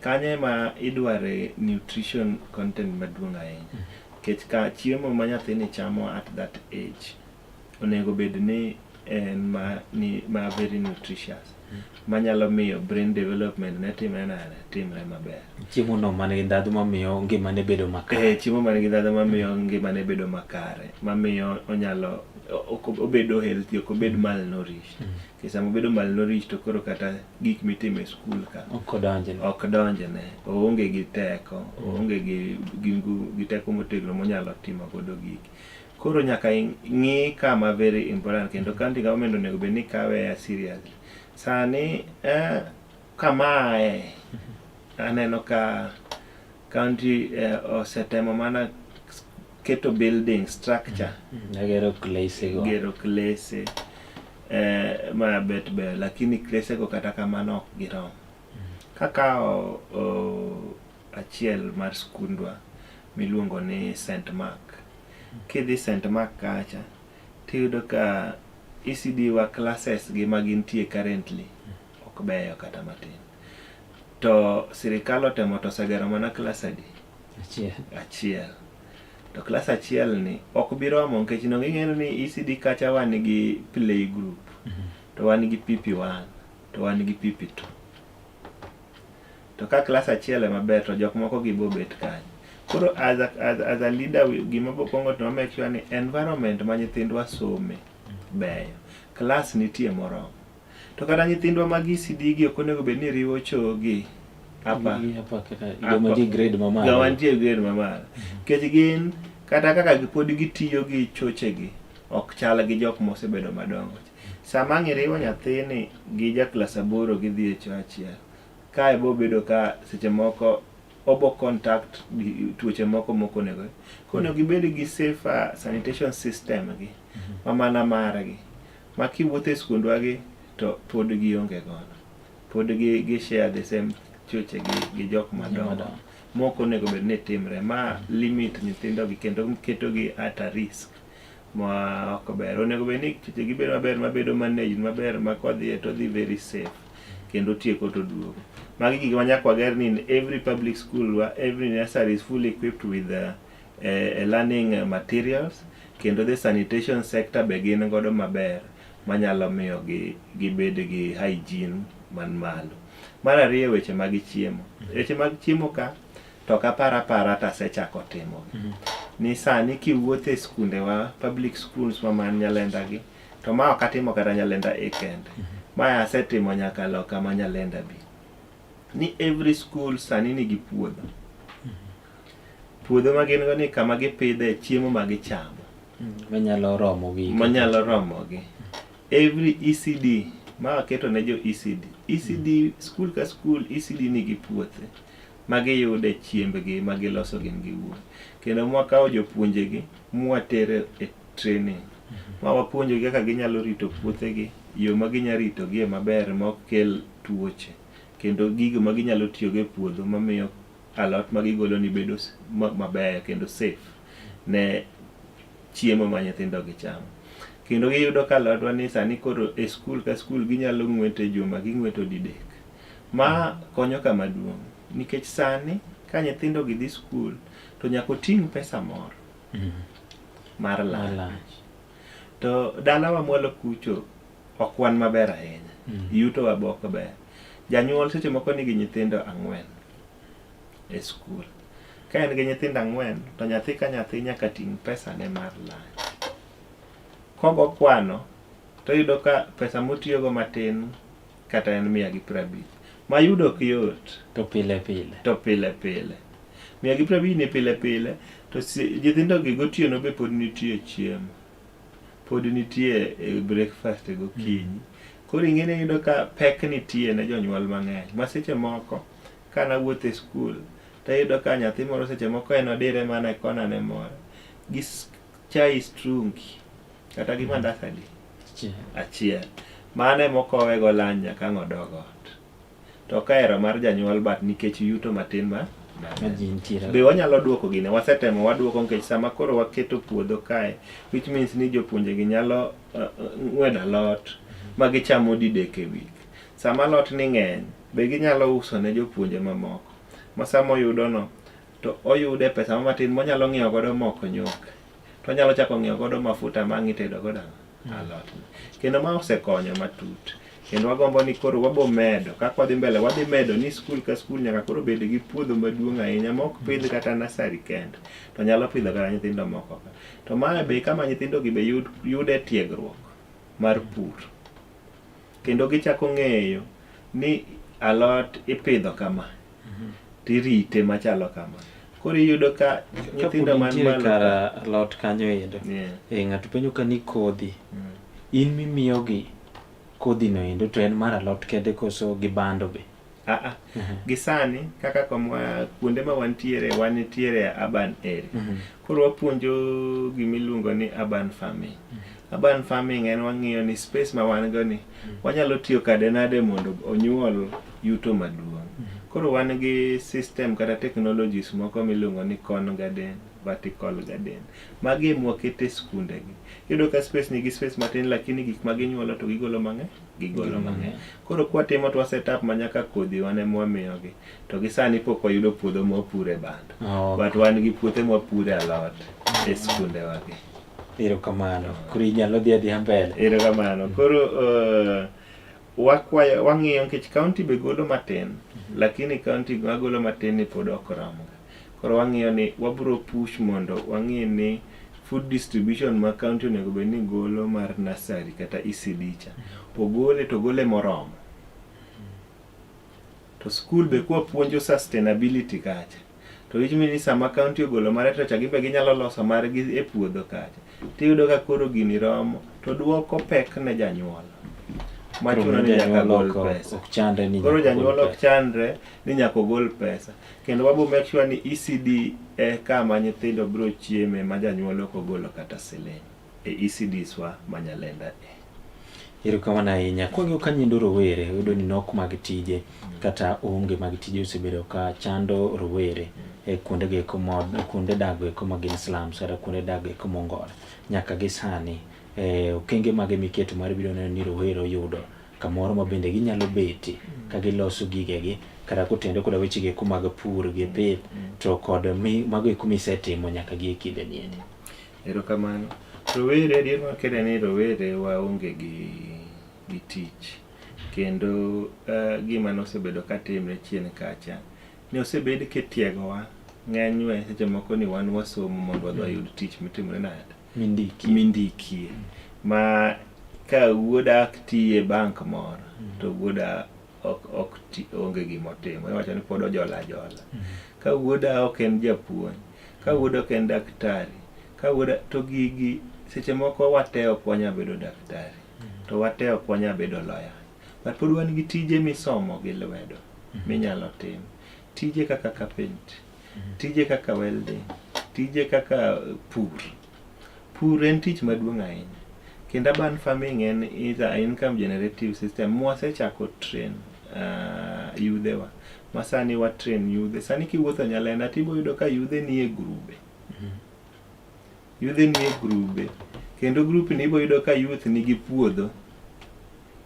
kanyo ema idware nutrition content maduong' ahinya nikech ka chiemo ma nyathini chamo at that age onego bed ni en ma, ni, ma very nutritious manyalo miyo brain development ne timre nade timre maber Chiemo no man gi ndhadhu mamiyo ngimane bedo makare. Chiemo man gi ndhadhu mamiyo ngimane bedo makare mamiyo onyalo obedo healthy ok obed malnourished nikech sama obedo malnourished to koro kata gik mitimo e skul ka Ok odonjne. ok donjne oonge gi teko oonge gi, gi, gi teko motegno monyalo timo godo gigi koro nyaka ing'i kama very important kendo county government onego bed ni kawe seriously sani kamae aneno ka county osetemo mana keto building structure Gero klese go. gero klese ma bet ber lakini klese go kata kamano ok girom kakawo achiel mar skundwa miluongo ni St Mark kidhi St Mark kacha tiyudo ka ECD wa classes gi ma gintie currently ok beyo kata matin to sirikal otemo to osegero mana klas adi Achiel. achiel to klas achiel ni ok bi romo nikech donge ing'eyo ni ECD kacha wan gi play group to wan gi PP1 to wan gi PP2 to ka klas achiel ema ber to jok moko gi bobet kanyo koro as a, as a leader gima bokwongo to make sure ni environment ma nyithindwa some beyo klas nitie moromo to kata nyithindwa mag ECD gi ok onego bed ni riwo chogi apa Gi apa kata joma nitie grade mamalo. joma nitie grade mamalo nikech gin kata kaka pod gitiyo gi chochegi ok chal gi jok mosebedo madongo sama ang' iriwo nyathini gi ja klas aboro gidhi e cho achiel kae bobedo ka seche moko obo contact tuoche moko mok onego koro onego gibed gi safer sanitation system gi ma mana margi ma kiwuotho e skundwa gi to pod gionge godo pod gi, gi share the same choche gi, gi jok madongo mok onego bed ni timre ma limit nyithindo gi kendo keto gi at a risk ma ok ber onego bed ni choche gi bedo maber mabedo managed maber ma kodhiye to odhi very safe kendo tieko to duogo magi gik ma nyaka wager ni in every public school wa every nursery is fully equipped with learning materials kendo the sanitation sector be gin godo maber manyalo miyo gi gibed gi hygiene man malo. Mar ariyo weche mag chiemo. Weche mag chiemo ka to ok apar apara to asechako timo. Ni sani kiwuotho e skundewa, public schools ma man Nyalenda gi, to ma ok atimo kata Nyalenda A kende. Ma asetimo nyaka loka ma Nyalenda B. Ni every school sani nigi puodho. Puodho ma gin go ni kama gipidhe chiemo ma gichamo. Manyalo romogi. Manyalo romogi. Every ECD ma waketo ne jo ECD. ECD school ka school ECD nigi puothe ma giyude chiembgi ma giloso gin giwuon. Kendo mwakawo jopuonjegi mwatere e training. Ma wapuonjogi kaka ginyalo rito puothegi, yo ma ginyalo ritogie maber ma ok kel tuoche. Kendo gigo ma ginyalo tiyogo e puodho mamiyo alot ma gigolo ni bedo mabeyo kendo safe ne chiemo ma nyithindo gi chamo. Kendo giyudo ka alodwa ni sani koro e skul ka skul ginyalo ng'weto e juma ging'weto didek. Ma konyo kama duong' nikech sani ka nyithindo gi dhi skul to nyaka oting' pesa moro mar lunch. To dalawa mwalo kucho ok wan maber ahinya. Yuto wa be ok ber. Janyuol seche moko nigi nyithindo ang'wen e skul. Ka en gi nyithindo ang'wen to nyathi ka nyathi nyaka ting' pesa ne mar lunch. Kogo kwano to iyudo ka pesa motiyogo matin kata en 150. Ma yudo ok yot. To pile pile. To pile pile. 150 ni pile pile to nyithindo gi gotieno be pod nitie chiemo. Pod nitie e breakfast gokinyi. Koro ing'e ni iyudo ka pek nitie ne jonyuol mang'eny. Ma seche moko ka nawuotho e skul tayudo ka nyathi moro seche moko en odire mana e kona ne moro gi chai strungi kata gi mandas adi? Achiel. Mano ema okowe go lunch nyaka ang' odog ot. To ok ahero mar janyuol but nikech yuto matin ma be wanyalo duoko gine wasetemo waduoko nikech sama koro waketo puodho kae which means ni jopuonje gi nyalo ng'wedo alot ma gichamo didek e week. Sama alot ni ng'eny be ginyalo uso ne jopuonje mamoko ma sama oyudo no to oyude pesa matin monyalo ng'iewo godo moko nyuka to onyalo chako ng'iewo godo mafuta ma ang' itedo godo alot. Kendo ma osekonyo matut. Kendo wagombo ni koro wabo medo kaka wadhi mbele wadhi medo ni skul ka skul nyaka koro bed gi puodho maduong' ahinya ma ok pidh kata nasari kende to nyalo pidho kata nyithindo moko ka. To mae be kama nyithindo gi be yude tiegruok mar pur. Kendo gichako ng'eyo ni alot ipidho kama tirite machalo kama. Koro iyudo ka nyithindo man malo kar alot kanyo endo. Yeah. Ng'ato penjo ka ni kodhi. In mimiyogi kodhi no endo to en mar alot kende koso gi bando be? Aa, gi sani kaka komwa kuonde ma wantiere wantiere urban area. Koro wapuonjo gimiluongo ni urban farming. Urban farming en wang'iyo ni space ma wan go ni wanyalo tiyo kade nade mondo onyuol yuto maduong'. Koro wan gi system kata technologies moko miluongo ni corn garden, vertical garden. Magi ema wakete skunde gi. Iyudo ka space nigi space matin lakini gik ma ginyuolo to gigolo mang'eny, gigolo mang'eny. Koro kwatimo to wa set up ma nyaka kodhi wan ema wamiyogi. To gi sani pok wayudo puodho ma wapure bando. But wan gi puothe ma wapure alot e skundewa gi. Erokamano. Koro inyalo dhi adhiya mbele. Erokamano. Koro wakwayo wang'iyo nikech county be golo matin lakini county magolo matin ni pod ok romga. Koro wang'iyo ni wabro push mondo wang'i ni food distribution ma county onego bed ni golo mar nursery kata ECD cha ogole to ogole moromo. To school be kwa puonjo sustainability kacha to which means ni sama county ogolo mare to cha gimbe ginyalo loso margi e puodho kacha tiyudo ka koro gini romo to duoko pek ne janyuol machuno ni nyaka gol pesa. Ok chandre ni Koro janyuol ok chandre ni nyaka ogol pesa. Kendo wabo make sure ni ECD e kama nyithindo biro chieme ma janyuol ok ogolo kata siling e ECDs wa ma Nyalenda e. Erokamano ahinya. Kwang'iyo ka nyendo rowere, yudo ni nok mag tije kata onge mag tije osebedo ka chando rowere e kuonde go eko kuonde dago eko ma gin slums kata kuonde dago eko mongore. Nyaka gi sani, okenge mage miketo mar biro neno ni rowere oyudo kamoro ma bende ginyalo bete ka giloso gigegi kata kotende koda weche eko mag pur gi pith to kod mago eko misetimo nyaka gi e kinde ni endi. Erokamano. Rowere, adier mar kende ni rowere waonge gi tich. Kendo gima nosebedo katimre chien kacha, ne osebed kitiegowa Ng'enywa seche moko ni wan wasomo mondo wadhi wayud tich mitimore nade? Mindiki. Mindikie. Ma ka wuoda ok ti e bank moro to wuoda ok ok ti, onge gima otimo. Iwacho ni pod ojola ajola. Ka wuoda ok en japuonj, ka wuoda ok en daktari, ka wuoda to gigi seche moko wate ok wanyal bedo daktari, to wate ok wanyal bedo lawyer. But pod wan gi tije misomo gi lwedo minyalo tim. Tije kaka carpentry, tije kaka welding, tije kaka pur. Pur en tich maduong' ahinya. Kendo urban farming en is a income generative system mwasechako train yudhewa. Ma sani wa train yudhe. Sani kiwuotho Nyalenda tibo yudo ka yudhe nie grube. Yudhe nie grube. Kendo group ni ibo yudo ka youth nigi puodho.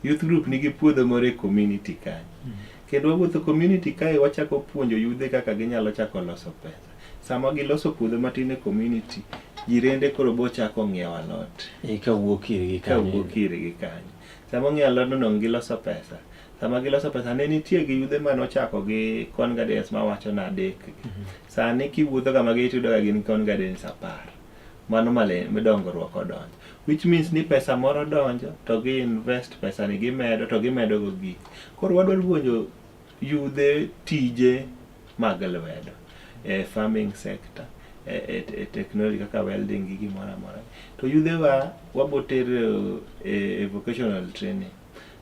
Youth group nigi puodho moro e community kanyo. Kendo wawuotho community kae wachako puonjo yudhe kaka ginyalo chako loso pesa. Sama giloso puodho matin e community, jirende koro bo chako ng'iewo alot. E, kawuok irgi kanyo. Kawuok irgi kanyo. Sama ong'iewo alodno dong' giloso pesa. Sama giloso pesa ne nitie gi yudhe manochako gi Con Gardens mawacho na adek. Sani kiwuotho kama giyudo ka gin Con Gardens 10. Mano male dongruok odonjo. Which means ni pesa moro donjo to gi invest pesa ni gimedo to gimedo go gik. Koro wadwaro puonjo yudhe tije mag lwedo e farming sector, e technology kaka welding gi gimoro amora. To yudhewa wabo tero e vocational training.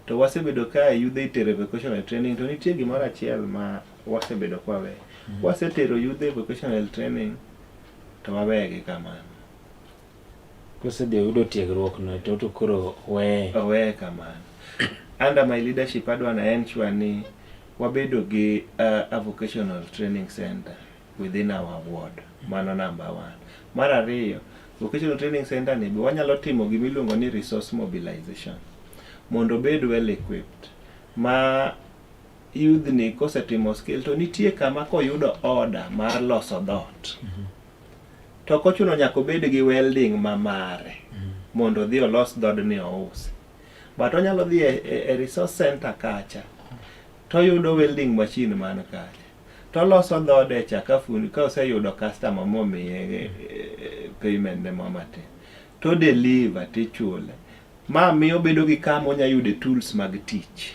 To wasebedo ka yudhe itero e vocational training to nitie gimoro achiel ma wasebedo kwa weyo. Wasetero yudhe e vocational training to wawegi kamano. Kosedhi oyudo tiegruok no to koro weye. Oweye kamano. Under my leadership adwa na ensure ni wabedo gi a vocational training center within our ward. Mano number 1. Mar ariyo, vocational training center ni be wanyalo timo gima iluongo ni resource mobilization mondo obed well equipped ma youth ni kosetimo skill to nitie kama koyudo order mar loso dhoot to ok ochuno nyaka obed gi welding ma mare mondo odhi olos dhoodni ousi. But onyalo dhi e resource center kacha toyudo welding machine man kacha toloso dhode cha ka fundi ka oseyudo customer momiye payment ne mo matin to deliver tichule. Ma miyo obedo gi kama onya yude tools mag tich.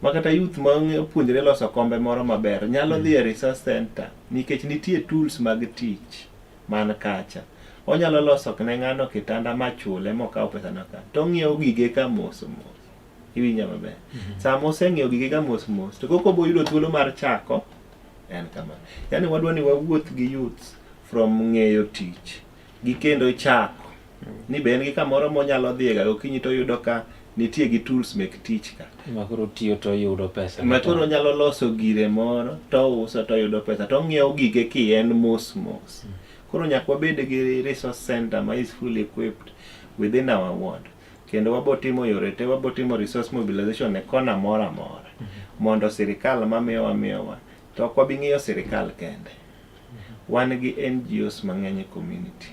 Ma kata youth ma opuonjre loso kombe moro maber nyalo dhi e resource center nikech nitie tools mag tich man kacha. Onyalo loso ne ng'ano kitanda machule mokawo pesa no ka. To ong'iewo gige ka mos mos. Iwinja maber. Sama oseng'iewo gige ka mos mos to koko bo yudo thuolo mar chako en kama. Yani wadwa ni wawuoth gi youths from ng'eyo tich gi kendo chako. Ni be en gi kamoro monyalo dhiye ga gokinyi to oyudo ka nitie gi tools mek tich ka. Ma koro tiyo to oyudo pesa. Ma koro onyalo loso gire moro to ouso to oyudo pesa to ong'iewo gige kien mos mos. Koro nyaka wabed gi resource center ma is fully equipped within our ward. Kendo wabo timo yore te, wabo timo resource mobilization e kona moro amora. Mondo sirikal mamiyowa miyowa to ok wabi ng'iyo sirikal kende. Wan gi NGOs mang'eny e community.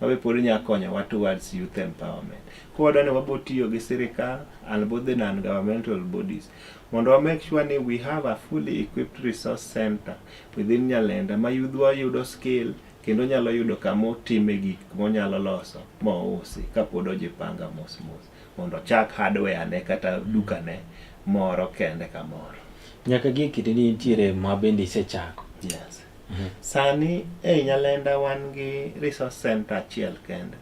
Mabe pod nya konyowa towards youth empowerment. Koro wadwa ni wabo tiyo gi sirikal and both the non-governmental bodies mondo wa make sure ni we have a fully equipped resource center within Nyalenda ma yudhwa yudo skill kendo nyalo yudo kama otime gik monyalo loso mousi kapod ojipanga mos mos mondo ochak hardware ne kata duka ne moro kende kamoro. Nyaka gie kinde ni nitiere ma bende isechako. Yes. Sani ei Nyalenda wan gi resource center achiel kende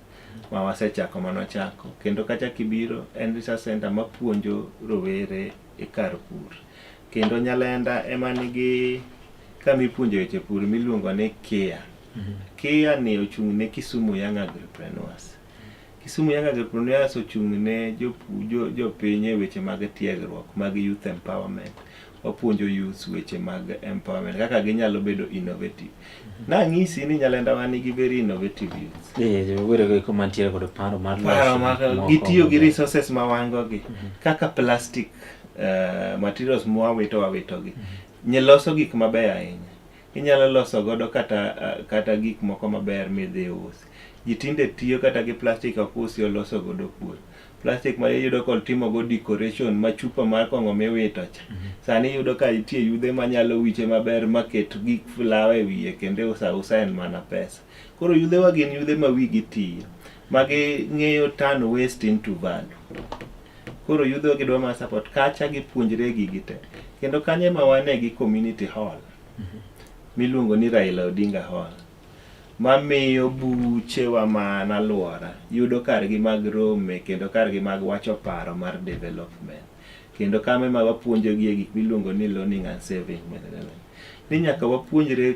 ma wasechako manochako kendo kacha kibiro en resource center mapuonjo rowere e kar pur. Kendo Nyalenda ema nigi kama ipuonjo weche pur miluongo ni KIA. KIA ni ochung' ne Kisumu Young Agripreneurs. Kisumu Young Agripreneurs ochung' ne jopiny e weche mag tiegruok mag youth empowerment. Wapuonjo youths weche mag empowerment kaka ginyalo bedo innovative. Nang'isi ni Nyalenda wan nigi very innovative youths. Rowere go eko mantiere kod paro mar Paro loso mag gik moko gitiyo gi maber. resources ma wan go gi kaka plastic materials mwawito wawito gi. Nye loso gik mabeyo ahinya. Inyalo loso godo kata gik moko maber midhi usi. Ji tinde tiyo kata gi plastic ok usi oloso godo kuon. Plastic ma iyudo kod timo go decoration ma chupa mar kong'o miwito cha. Sani iyudo ka nitie yudhe manyalo wiche maber maket gik flower e wiye kendo iuso ausa en mana pesa. Koro yudhewa gin yudhe ma wigi tiyo, ma ging'eyo turn waste into value. Koro yudhewa gidwa mana support kacha gipuonjre gigi te. Kendo kanyo ema wane gi community hall miluongo ni Raila Odinga Hall mamiyo buchewa man alwora yudo kargi mag rome kendo kargi mag wacho paro mar development. Kendo kama ema wapuonjogie gik miluongo ni loaning and saving management. Ni nyaka wapuonjre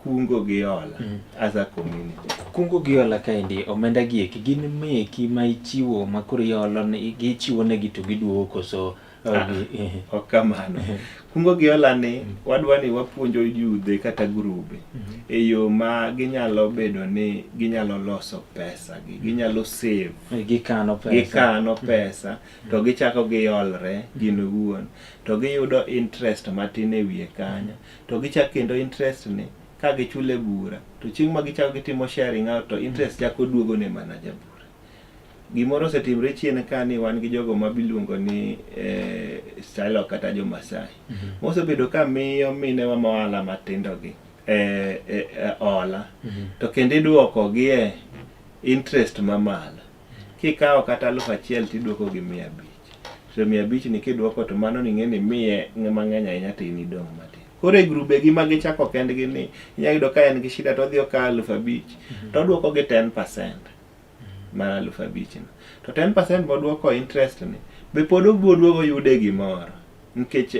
kungo gi hola as a community. Kungo gi hola kaendi, omenda gi eki gin meki ma ichiwo ma koro iholo ne- gichiwo negi to giduogo koso Ah, ok kamano. Kungo gi hola ni wadwa ni wapuonjo yudhe kata grube e yo ma ginyalo bedo ni ginyalo loso pesa gi, ginyalo save, Gikano pesa. gikano pesa to gichako giolre gin owuon to giyudo interest matin e wiye kanyo to gichako kendo interest ni ka gichule bura to chieng' ma gichako gitimo sharing out to interest chako duogo ne mana jabura. Gimoro osetimre chien ka ni wan gi jogo ma biluongo ni eh, Shylock kata jo Masai mosebedo ka miyo minewa ma ohala matindo gi eh, eh, eh, hola to kendo iduoko gi e interest mamalo. Kikawo kata 1000 tiduoko gi 500. To 500 ni kiduoko to mano ni ing'e ni imiye mang'eny ahinya to in idong' matin. Koro e grube gi ma gichako kendgi ni inyalo yudo ka en gi shida to odhi okawo 5000 to oduoko gi 10% mar 5000 no. To 10% moduoko interest ni be pod obiro duogo yude gimoro nikech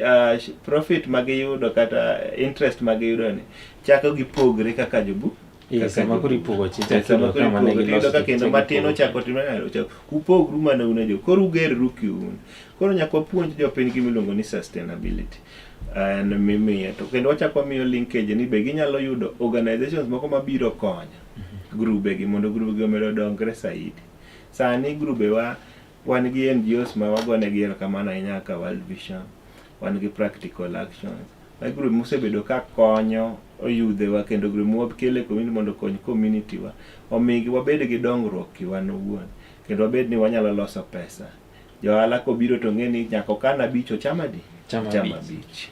profit ma giyudo kata interest ma giyudo ni chako gipogre kaka jobu Eh, sama koro ipogo chi, Eh, sama koro kama ne ipogo, tiyudo giloso ka chi, kendo chako matin ipogo. ochako timre nade, ochako upogru mana un e jo koro ugerru kiun koro nyaka wapuonj jopiny gima iluongo ni sustainability en mimiyo to kendo wachako wamiyo linkage ni be ginyalo yudo organizations moko mabiro konyo grube gi mondo grube gi omed odongre saidi sani grube wa wan gi NGOs ma wagonegi erokamano ahinya kaka World Vision wan gi Practical Actions ma grube mosebedo ka konyo oyudhewa kendo grube mwakelo e community mondo okony community wa omigi wabed gi dongruok kiwan owuon kendo wabed ni wanyalo loso pesa johala kobiro to ng'e ni nyaka okan abich ocham adi Cham Ocham abich. abich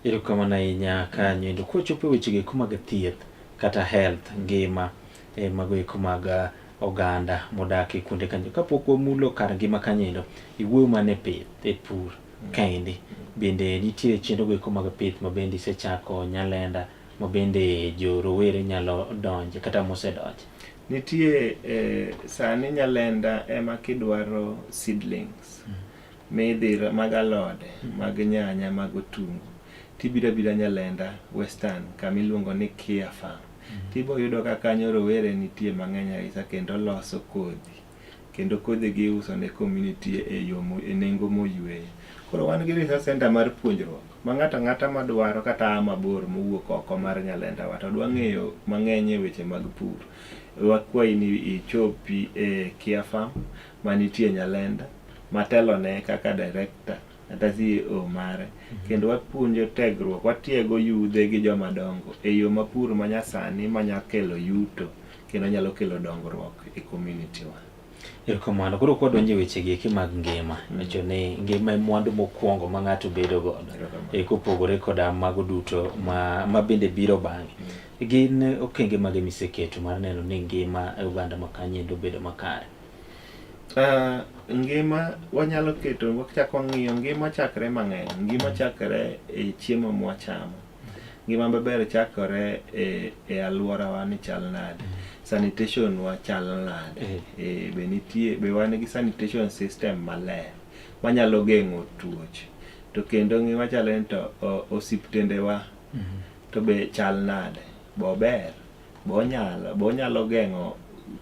Erokamano ahinya kanyo endo. Kwachopo e weche eko mag thieth kata health, ngima eh, mago eko mag oganda modak e kuonde kanyo. Kapok wamulo kar ngima kanyo endo, iwuoyo mana e pith, e pur kaendi. Bende nitie chenro go eko mag pith ma bende isechako Nyalenda ma bende jo rowere nyalo donje kata mosedonje. Nitie eh, sani Nyalenda ema kidwaro seedlings midhi mag alode, mag nyanya, mag otungu tibiro abira Nyalenda Western kama iluongo ni Kia Farm. Tibo yudo ka kanyo rowere nitie mang'eny ahinya kendo loso kodhi kendo kodhi gi iuso ne community e yo e nengo moyweyo. Koro wan gi resource center mar puonjruok ma ng'ato ang'ata madwaro kata a mabor mowuok oko mar Nyalenda wa to dwa ng'eyo mang'eny e weche mag pur. Wakwayi ni ichopi e Kia Farm manitie Nyalenda matelone kaka director kata CEO mare kendo wapuonjo tegruok watiego yudhe gi joma dongo e yo ma pur manyasani manya kelo yuto kendo nyalo kelo dongruok e community wa. Erokamano. Koro kwadonjo e weche gi eki mag ngima, wacho ni ngima e mwandu mokwongo ma ng'ato bedo godo e kopogore koda mago duto ma, ma bende biro bang'e. Gin okenge mage miseketo mar neno ni ngima e oganda ma kanyo endo obedo makare? Ngima wanyalo keto wachako wang'iyo ngima chakre mang'eny ngima chakre e chiemo mwachamo ngima maber chakore e, e alworawa ni chal nade sanitation wa chal nade e, be nitie be wan gi sanitation system maler manyalo geng'o tuoche to kendo ngima chalo ni to osiptendewa to be chal nade bober bonyalo bonyalo geng'o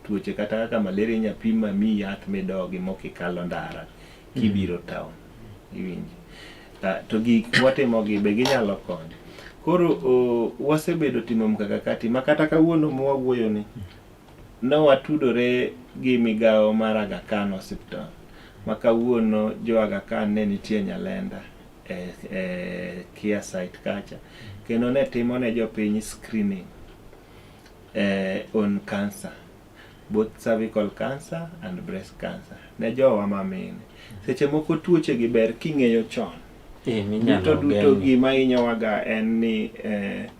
tuoche kata kaka malaria inya pim ma miyi yath midogi mokikalo ndara kibiro town iwinjo to gik mwatimogi be ginyalo konyo koro wasebedo timo mkakakati ma kata kawuono mwawuoyoni ne watudore gi migawo mar Aga Khan Hospital ma kawuono jo Aga Khan ne nitie Nyalenda e, e Kia site kacha kendo ne timo ne jopiny screening on cancer. Both cervical cancer and breast cancer ne jowa mamine. Seche moko tuoche gi ber king'eyo chon. Eh, minyalo Duto duto geng'e. gima hinyowaga en ni eh,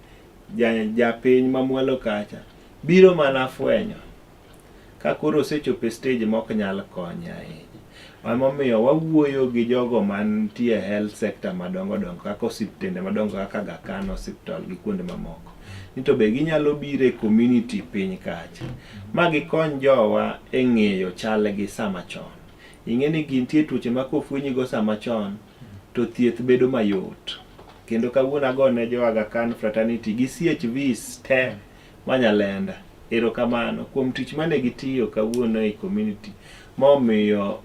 japiny mamwalo kacha biro mana fwenyo ka koro osechopo e stage mok nyal konye ahinya. Emomiyo wawuoyo gi jogo mantie e health sector madongo dongo kaka osiptende madongo kaka Aga Khan Hospital gi kuonde mamoko. Ni to be ginyalo biro e community piny kacha ma gikony jowa e ng'eyo chalgi sama chon. Ing'e ni gintie tuoche ma kofwenyigo sama chon to thieth bedo mayot. Kendo kawuono agone jo Aga Khan fraternity gi CHVs te ma Nyalenda erokamano kuom tich mane gitiyo kawuono e community momiyo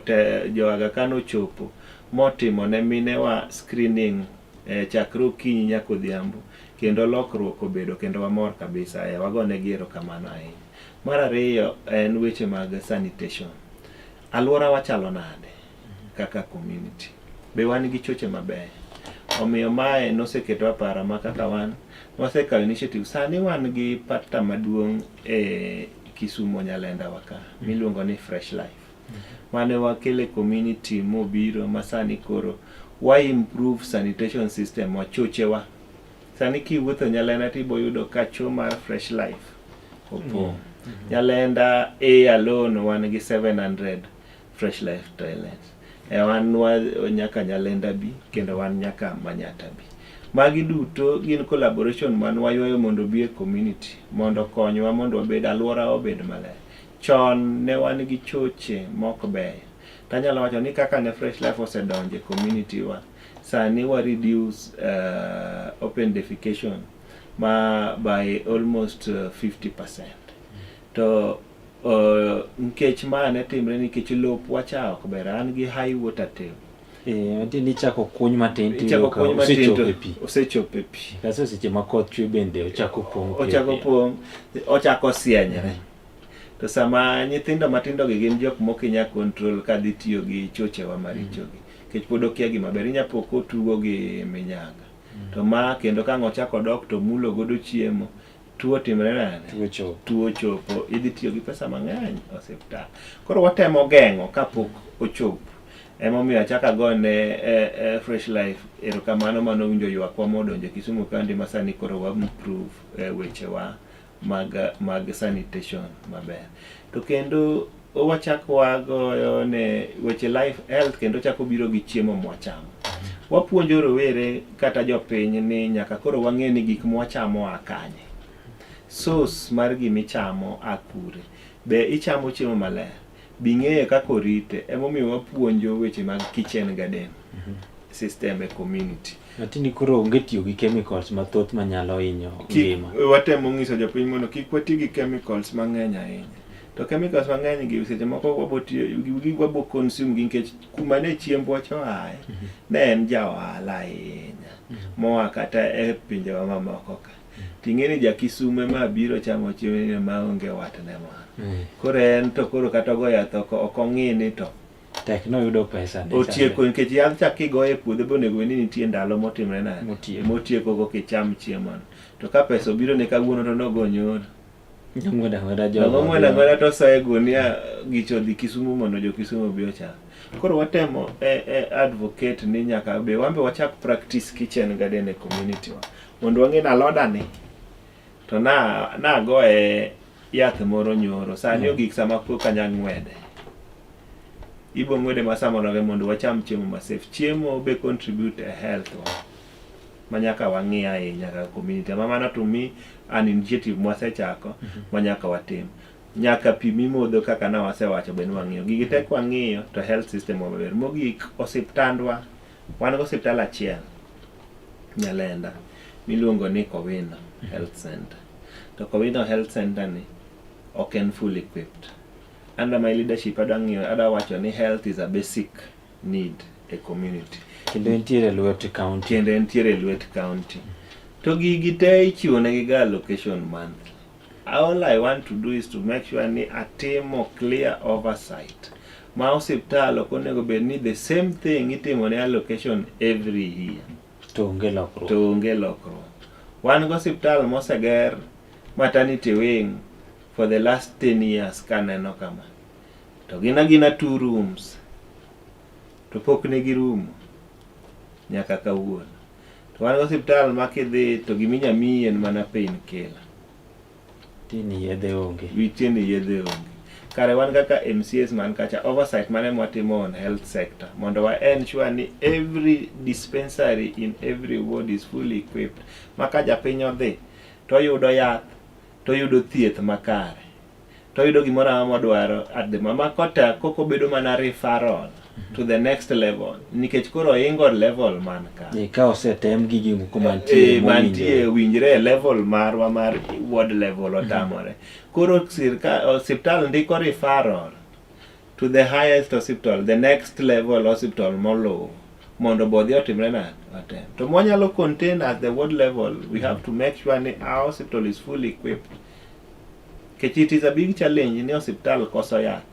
te, jo Aga Khan ochopo motimo ne minewa screening eh, chakre okinyi nyaka odhiambo kendo lokruok obedo kendo wamor kabisa eh, wagonegi erokamano ahinya. Mar ariyo en weche mag sanitation. Alwora wa chalo nade kaka community? Be wan gi choche mabeyo? Omiyo mae noseketo apara ma kaka wan wasekawo initiative. Sani wan gi partner maduong' e Kisumo Nyalenda wa ka miluongo ni Fresh Life. Mane wakelo e community mobiro ma sani koro wa improve sanitation system wa chochewa. Sani kiwuotho Nyalenda tibo yudo ka cho mar Fresh Life opong'. Nyalenda A alone wan gi 700 Fresh Life toilets. E wan wa nyaka Nyalenda B kendo wan nyaka Manyata B. Magi duto gin collaboration man waywayo mondo obi e community mondo okonywa mondo wabed alwora obed maler. Chon ne wan gi choche mok beyo. Tanyalo wacho ni kaka ne Fresh Life osedonjo e community wa, sani wa reduce open defecation ma by almost 50%. To nikech ma ne timre nikech lopwa cha ok ber, an gi high water table. Eh, matiende ichako kuny matin to Ichako iyudo ka kuny matin osechopo to e pi. osechopo e pi. Kasto seche ma koth chwe bende ochako pong' piyo Ochako piyo. pong', ochako sienyre. To sama nyithindo matindo gi gin jok mok inya control ka dhi tiyo gi chochewa maricho gi. Nikech pod okia gima ber, inya po kotugo gi minyaga. To ma kendo ka ang' ochako dok to mulo godo chiemo, tuo timre nade? Tuo chopo. Tuo chopo, idhi tiyo gi pesa mang'eny e osiptal. Koro watemo geng'o kapok ochopo. Emomiyo achako agone eh, eh, Fresh Life erokamano manowinjo ywakwa modonjo e Kisumu County ma sani koro wa improve eh, wechewa mag, mag sanitation maber. To kendo wachak wagoyo ne weche life health kendo chako biro gi chiemo mwachamo. Wapuonjo rowere kata jopiny ni nyaka koro wang'e ni gik mwachamo a kanye. Source mar gimichamo a kure. Be ichamo chiemo maler? Be ing'eyo kaka orite? Emomiyo wapuonjo weche mag kitchen garden system e community. Matiende koro onge tiyo gi chemicals mathoth manyalo hinyo Kik, ngima. watemo nyiso jopiny mondo kik wati gi chemicals mang'eny ahinya. To chemicals mang'eny gi seche moko wabo tiyo gi wabo consume gi nikech kuma ne chiembwa cha oaye ne en ja ohala ahinya moa kata e pinjewa mamoko ka. Ting'e ni ja Kisumo ema biro chamo chiemo ni maonge watne moro. Koro en to koro kata ogo yath ok ok ong'i ni to Tek noyudo pesa ne otieko nikech yadh cha kigoyo e puodho be onego bed ni nitie ndalo motimre nade Motieko. motieko koka icham chiemono to ka pesa obiro ne kawuono to nogo nyoro Ng'weda ng'weda jogo. Nong'weda ng'weda to osoyo e gunia gicho odhi Kisumu mondo jo Kisumu obi ocham. Koro watemo e, e advocate ni nyaka be wan be wachak practice kitchen garden e community wa mondo wang'e ni aloda ni to na nagoye yath moro nyoro sani ogik sama koka anya ng'wede ibo ng'wede ma samoro mondo wacham chiemo ma safe chiemo be contribute e health wa ma nyaka wang'i ahinya kaka community ma mano to me an initiative mwasechako ma nyaka watim nyaka pi mimodho kaka na wasewacho be nwang'iyo gigi te kwang'iyo to health system wa maber mogik osiptandwa wan gi osiptal achiel Nyalenda miluongo ni Kowino Health Center to Kowino Health Center ni ok en full equipped under my leadership adwa ng'iyo adwa wacho ni health is a basic need e community Kendo entiere e lwet county. kendo entiere e lwet county to gigi te ichiwo negi ga allocation monthly all I want to do is to make sure ni atimo clear oversight ma osiptal ok onego bed ni the same thing itimo ne allocation every year To onge lokruok. to onge lokruok wan gi osiptal moseger maternity wing For the last 10 years kaneno kama to gin agina two rooms to pok ne girumo nyaka kawuono. To wan gi osiptal ma kidhi to giminya miyi en mana pain killer. Tini yedhe onge. Witie ni yedhe onge. Kare wan kaka MCAs man kacha oversight mane mwatimo on health sector mondo wa ensure ni every dispensary in every ward is fully equipped ma ka japiny odhi to oyudo yath to oyudo thieth makare to oyudo gimoro amora modwaro at the mama kota koko bedo mana referral to the next level nikech koro oingo level man ka. Eh, ka osetem gi gik moko mantie Eh, mantie winjre e level marwa mar ward level otamore. Koro sirka osiptal ndiko referral to the highest hospital, the next level hospital moluwo mondo bodhi otimre nade otem. To mwanyalo contain at the ward level, we have to make sure ni our hospital is fully equipped. Nikech it is a big challenge ni osiptal koso yath.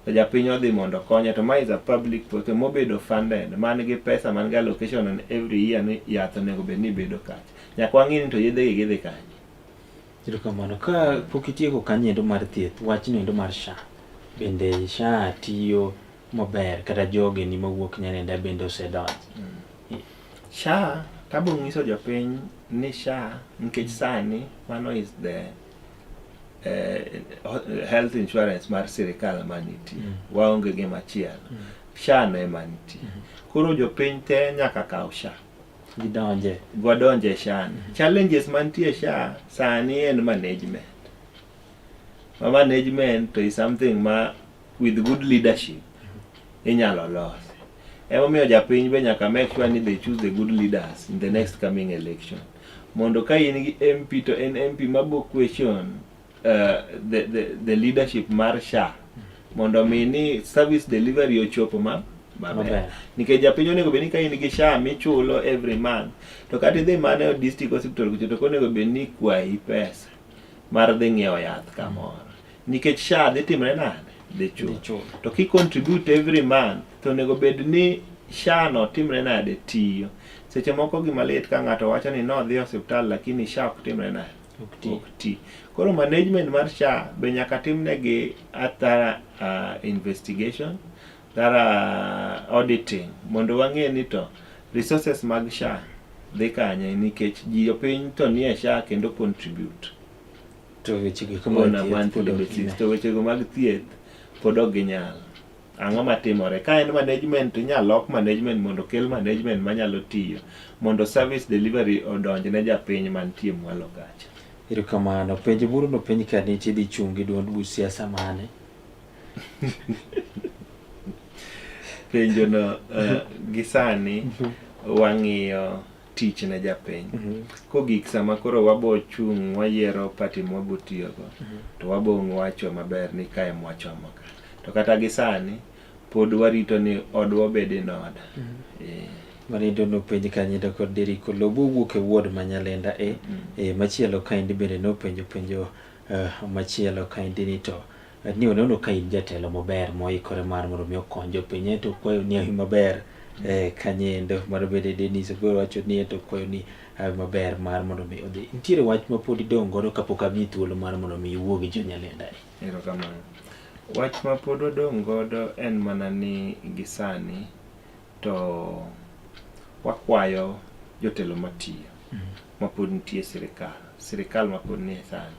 To japiny odhi mondo okonye to ma is a public post mobedo funded man gi pesa man gi allocation on every year ni yath onego bed ni bedo kacha. Nyaka wang'i ni to yedhe gi gidhi kanye. Erokamano. Ka pok itieko kanyo endo mar thieth, wachno endo mar SHA. Bende SHA tiyo maber kata jogeni mawuok Nyalenda bende osedonjo? SHA tabo nyiso jopiny ni SHA nikech sani mano is the health insurance mar sirikal manitie. Waonge gi machielo. SHA no ema nitie. Koro jopiny te nyaka kaw SHA. Gidonje. Wadonje e SHA ni. Challenges mantie e SHA sani en management. Ma management to is something ma with good leadership inyalo losi. Emomiyo japiny be nyaka make sure ni they choose the good leaders in the next coming election. Mondo ka in gi MP to en MP mabo question the leadership mar SHA mondo mi ni service delivery ochopo ma maber. Maber. Nikech japiny onego bed ni ka in gi SHA michulo every month to kata idhi mana e district hospital kucho to ok onego bed ni ikwayi pesa mar dhi ng'iewo yath kamoro. Nikech SHA dhi timre nade? Dhi chulo. Dhi chulo. To ki contribute every month to onego bed ni SHA no timre nade? Tiyo. Seche moko gima lit ka ng'ato wacho ni nodhi e osiptal lakini SHA ok timre nade? Ok ti. Ok ti. Koro management mar SHA be nyaka timnegi a thorough investigation, thorough auditing mondo wang'e ni to resources mag SHA dhi kanye nikech ji jopiny to nie SHA kendo contribute. To weche go mag On a thieth monthly pod ok basis. gine. To wechego mag thieth pod ok ginyal. Ang'o matimore? Ka en management to inyalo lok management mondo okel management manyalo tiyo mondo service delivery odonj ne japiny mantie mwalo kacha. Erokamano. Penjo moro nopenj ka ni tidhi chung' gi duond buch siasa mane? Penjo no gi sani wang'iyo tich ne japiny. Kogik sama koro wabo chung' wayiero party mwabo tiyogo to wabo wacho maber ni kae mwachomo ka. To kata gi sani pod warito ni odwa obed in order. Manindo nopenj kanyindo kod Deriko Lobo owuok e ward ma Nyalenda e. Machielo kaendi bende nopenjo penjo machielo kaendi ni to ni oneno ka in jatelo maber moikore mar mondo mi okony jopiny ento okwayo ni hawi maber kanyendo. Mano bende Dennis Ogwero wacho ni ento okwayo ni hawi maber mar mondo mi odhi. Nitiere wach ma pod idong' godo kapok amiyi thuolo mar mondo mi iwuo gi jo Nyalenda e. Erokamano. Wach ma pod wadong' godo en mana ni gi sani to wakwayo jotelo matiyo ma pod nitie e sirikal, sirikal ma pod nie sani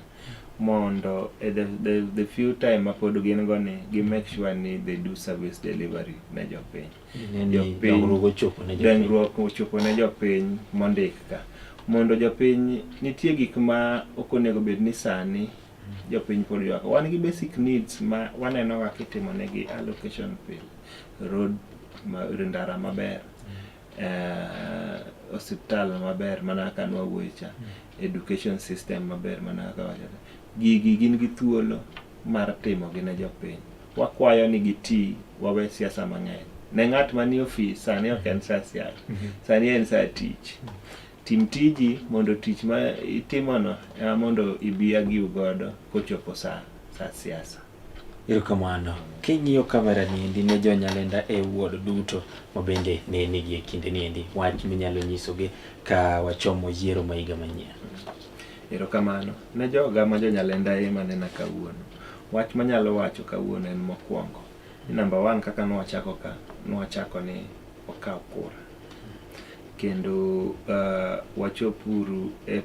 mondo e the few time ma pod gin go ni gi make sure ni they do service delivery ne jopiny. Dongruok ochopo ne jopiny. Dongruok ochopo ne jopiny mondik ka. Mondo jopiny nitie gik ma ok onego bed ni sani jopiny pod ywak. Wan gi basic needs ma waneno ga kitimo negi allocation pile. Road, ndara maber, osiptal maber mana kaka nwawuoye cha, education system maber mana kaka wacho cha. Gigi gin gi thuolo mar timo gi ne jopiny. Wakwayo ni giti, wawe siasa mang'eny. Ne ng'at manie ofis sani ok en sa siasa, sani en sa tich. Tim tiji mondo tich ma itimono ema mondo ibi agiw godo kochopo sa siasa. Erokamano. King'iyo kamera ni endi ne jo Nyalenda e wuod duto ma bende ne nigi e kinde ni endi, wach minyalo nyisogi ka wachomo yiero ma higa manyien. Erokamano ne joga ma jo-Nyalenda e manena kawuono. Wach manyalo wacho kawuono en mokwongo ni number one kaka nwachako ka, nwachako ni wakaw kura. Kendo wachopuru e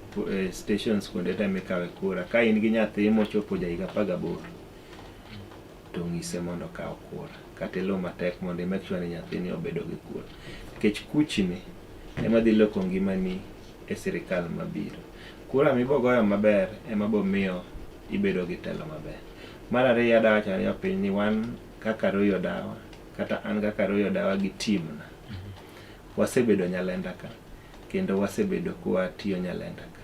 stations kuonde te mikawe kura. Ka in gi nyathi mochopo ja higa 18 to ng'ise mondo okaw kura. Kata ilo matek mondo i make sure ni nyathini obedo gi kura. Nikech kuchni ema dhi loko ngimani e sirikal mabiro. Kura mibogoyo maber ema bomiyo ibedo gi telo maber. Mar ariyo adwa wacho ne jopiny ni wan kaka Roy Odawa kata an kaka Roy Odawa gi team na wasebedo Nyalenda ka kendo wasebedo kwatiyo Nyalenda ka.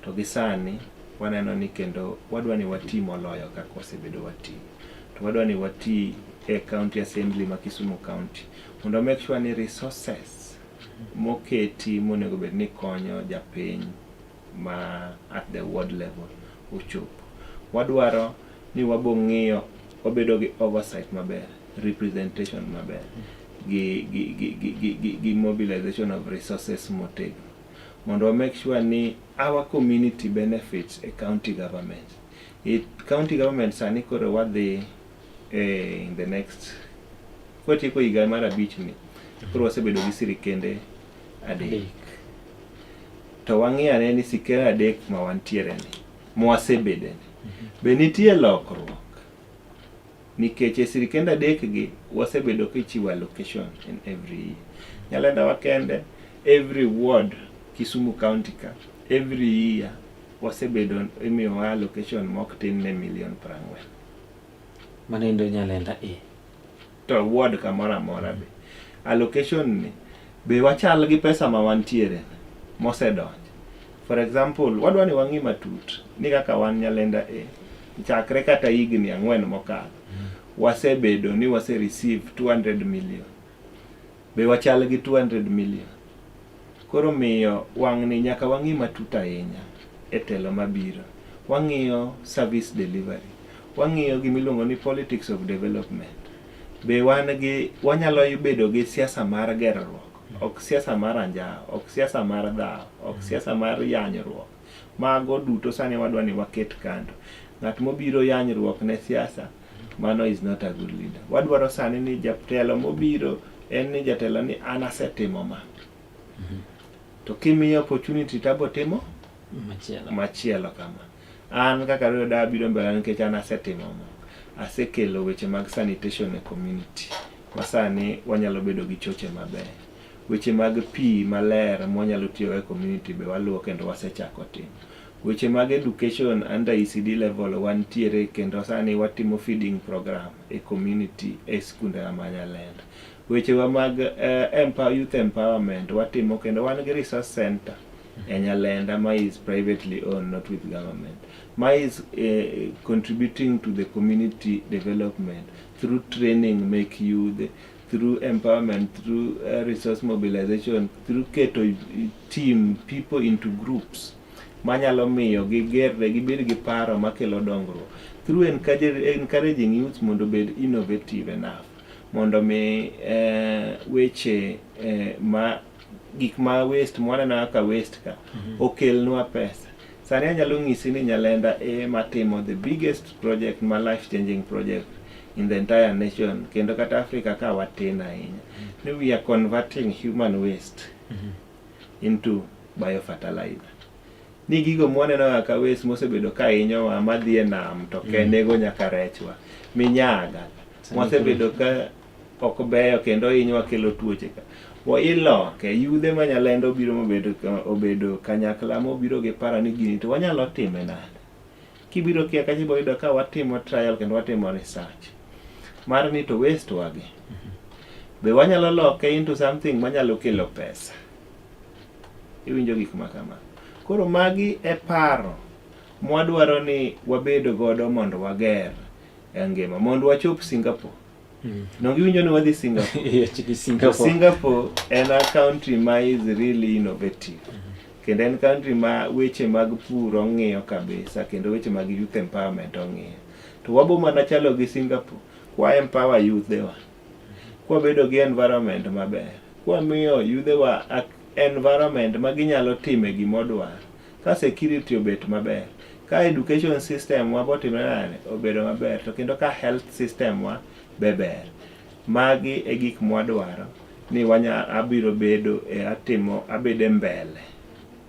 To gi sani waneno ni kendo wadwa ni wati moloyo kaka wasebedo watiyo. To wadwa ni wati e county assembly ma Kisumu County mondo make sure ni resources moketi monego bed ni konyo japiny ma at the ward level ochopo. Wadwaro ni wabo ng'iyo wabedo gi oversight maber, representation maber gi mobilization of resources motegno mondo wa make sure ni our community benefits e county government. E county government sani koro wadhi in the next kwatieko higa mar abich ni koro wasebedo gi sirikende adek. To wang'i ane ni sirikende adek ma wantiere ni mwasebede ni be nitie lokruok nikech e sirikende adek gi wasebedo kichiwo allocation in every year. Nyalenda wa kende every ward Kisumu County ka every year wasebedo imiyowa allocation mok tin ne million 40. Mano endo Nyalenda E. To ward kamoro amora be. Allocation ni be wachal gi pesa ma wantiere mosedonjo. For example, wadwa ni wang'i matut ni kaka wan Nyalenda A chakre kata higni 4 mokalo wasebedo ni wase receive 200 million. Be wachal gi 200 million? Koro miyo wang'ni nyaka wang'i matut ahinya e telo mabiro. Wang'iyo service delivery. Wang'iyo gimiluongo ni politics of development. Be wan gi wanyalo bedo gi siasa mar gerruok, ok siasa mar anjawo, ok siasa mar dhawo, ok siasa mar yanyruok. Mago duto sani wadwa ni waket kando. Ng'at mobiro yanyruok ne siasa, mano is not a good leader. Wadwaro sani ni jatelo mobiro en ni jatelo ni an asetimo ma. To kimiyo opportunity tabo timo machielo, machielo kama. An kaka Roy Odawa biro mbele nikech an asetimo ma. Asekelo weche mag sanitation e community. Ma sani wanyalo bedo gi choche maber. Weche mag pi maler mwanyalo tiyogo e community be waluwo kendo wasechako timo. Weche mag education under ECD level wantiere kendo sani watimo feeding program e community e skunde ma Nyalenda. Wechewa mag youth empowerment watimo kendo wan gi resource center e Nyalenda ma is privately owned, not with government. Ma is contributing to the community development through training make youth, through empowerment, through resource mobilization, through keto team people into groups manyalo miyo gigerre gibed gi paro makelo dongruok, through encouraging youth mondo obed innovative enough mondo mi weche ma gik ma waste mwaneno kaka waste ka okelnwa pesa. Sani anyalo nyisi ni Nyalenda e matimo the biggest project ma life changing project in the entire nation kendo kata Africa ka watin ahinya ni we are converting human waste into biofertilizer. Ni gigo mwaneno kaka waste mosebedo ka hinyowa madhi e nam to nego nyaka rechwa minyaga mwasebedo ka ok beyo kendo hinyowa kelo tuoche ka wa iloke yudhe ma Nyalenda obiro mobedo obedo kanyakla mobiro gi paro ni gini to wanyalo time nade. Kibiro kia kacha ibiro yudo ka watimo trial kendo watimo research mar ni to waste wagi be wanyalo loke into something manyalo kelo pesa. Iwinjo gik ma kama. Koro magi e paro mwadwaro ni wabed godo mondo wager e ngima mondo wachop Singapore. Donge iwinjo ni wadhi Singapore? Singapore. To Singapore en a country ma is really innovative. Kendo en country ma weche mag pur ong'iyo kabisa kendo weche mag youth empowerment ong'iyo. To wabo mana chalo gi Singapore kwa empower youth wa. Kwabedo gi environment maber. Kwamiyo youth wa environment ma ginyalo time gimodwaro. Ka security obet maber, ka education system wa botimre nade obedo maber, to kendo ka health system wa be ber. Magi e gik mwadwaro ni wanya abiro bedo e atimo abedo e mbele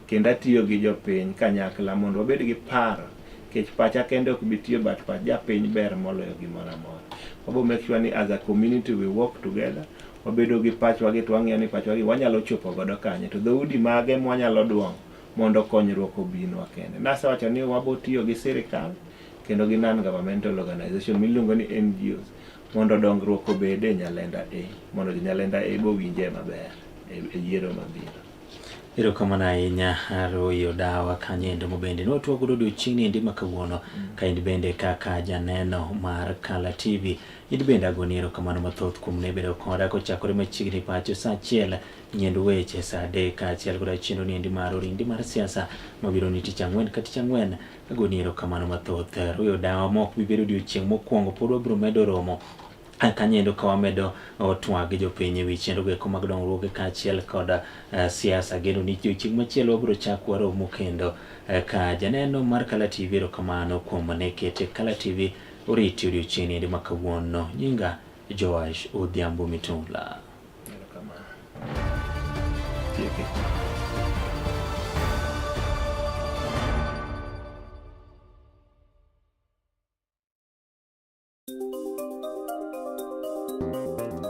kendo atiyo gi jopiny kanyakla mondo wabed gi paro nikech pacha kende ok bi tiyo but pach japiny ber moloyo gimoro amora. Wabo make sure ni as a community we work together, wabedo gi pachwa gi to wang'iyo ni pachwa gi wanyalo chopo godo kanye to dhoudi mage mwanyalo duong'o mondo konyruok obinwa kende. Nasewacho ni wabo tiyo gi sirikal kendo gi non-governmental organization miluongo ni NGOs mondo dongruok obed e Nyalenda A mondo jo Nyalenda A bowinje maber e yiero mabiro. Erokamano ahinya Roy Odawa kanyo mobende ne watwa godo odiochieng'ni endi ma kawuono ka in bende kaka janeno mar Kala TV. In bende agoni erokamano mathoth kuom ne bedo koda kochakore machiegni pacho saa achiel nyend weche saa adek kaachiel koda chenro ni endi mar orindi mar siasa mabiro ni tich ang'wen ka tich ang'wen agoni erokamano mathoth Roy Odawa mok bi bedo odiochieng' mokwongo pod wabiro medo romo kanyendo ka wamedo twak gi jopiny e wi chenro go eko mag dongruoge kaachiel kod siasa. Geno ni odiochieng' machielo wabiro chak waromo kendo ka janeno mar Kala TV. Erokamano kuom ne kete Kala TV oriti odiochieng' endi ma kawuono. Nyinga Joash Odhiambo Mitula. Erokamano. Tieke.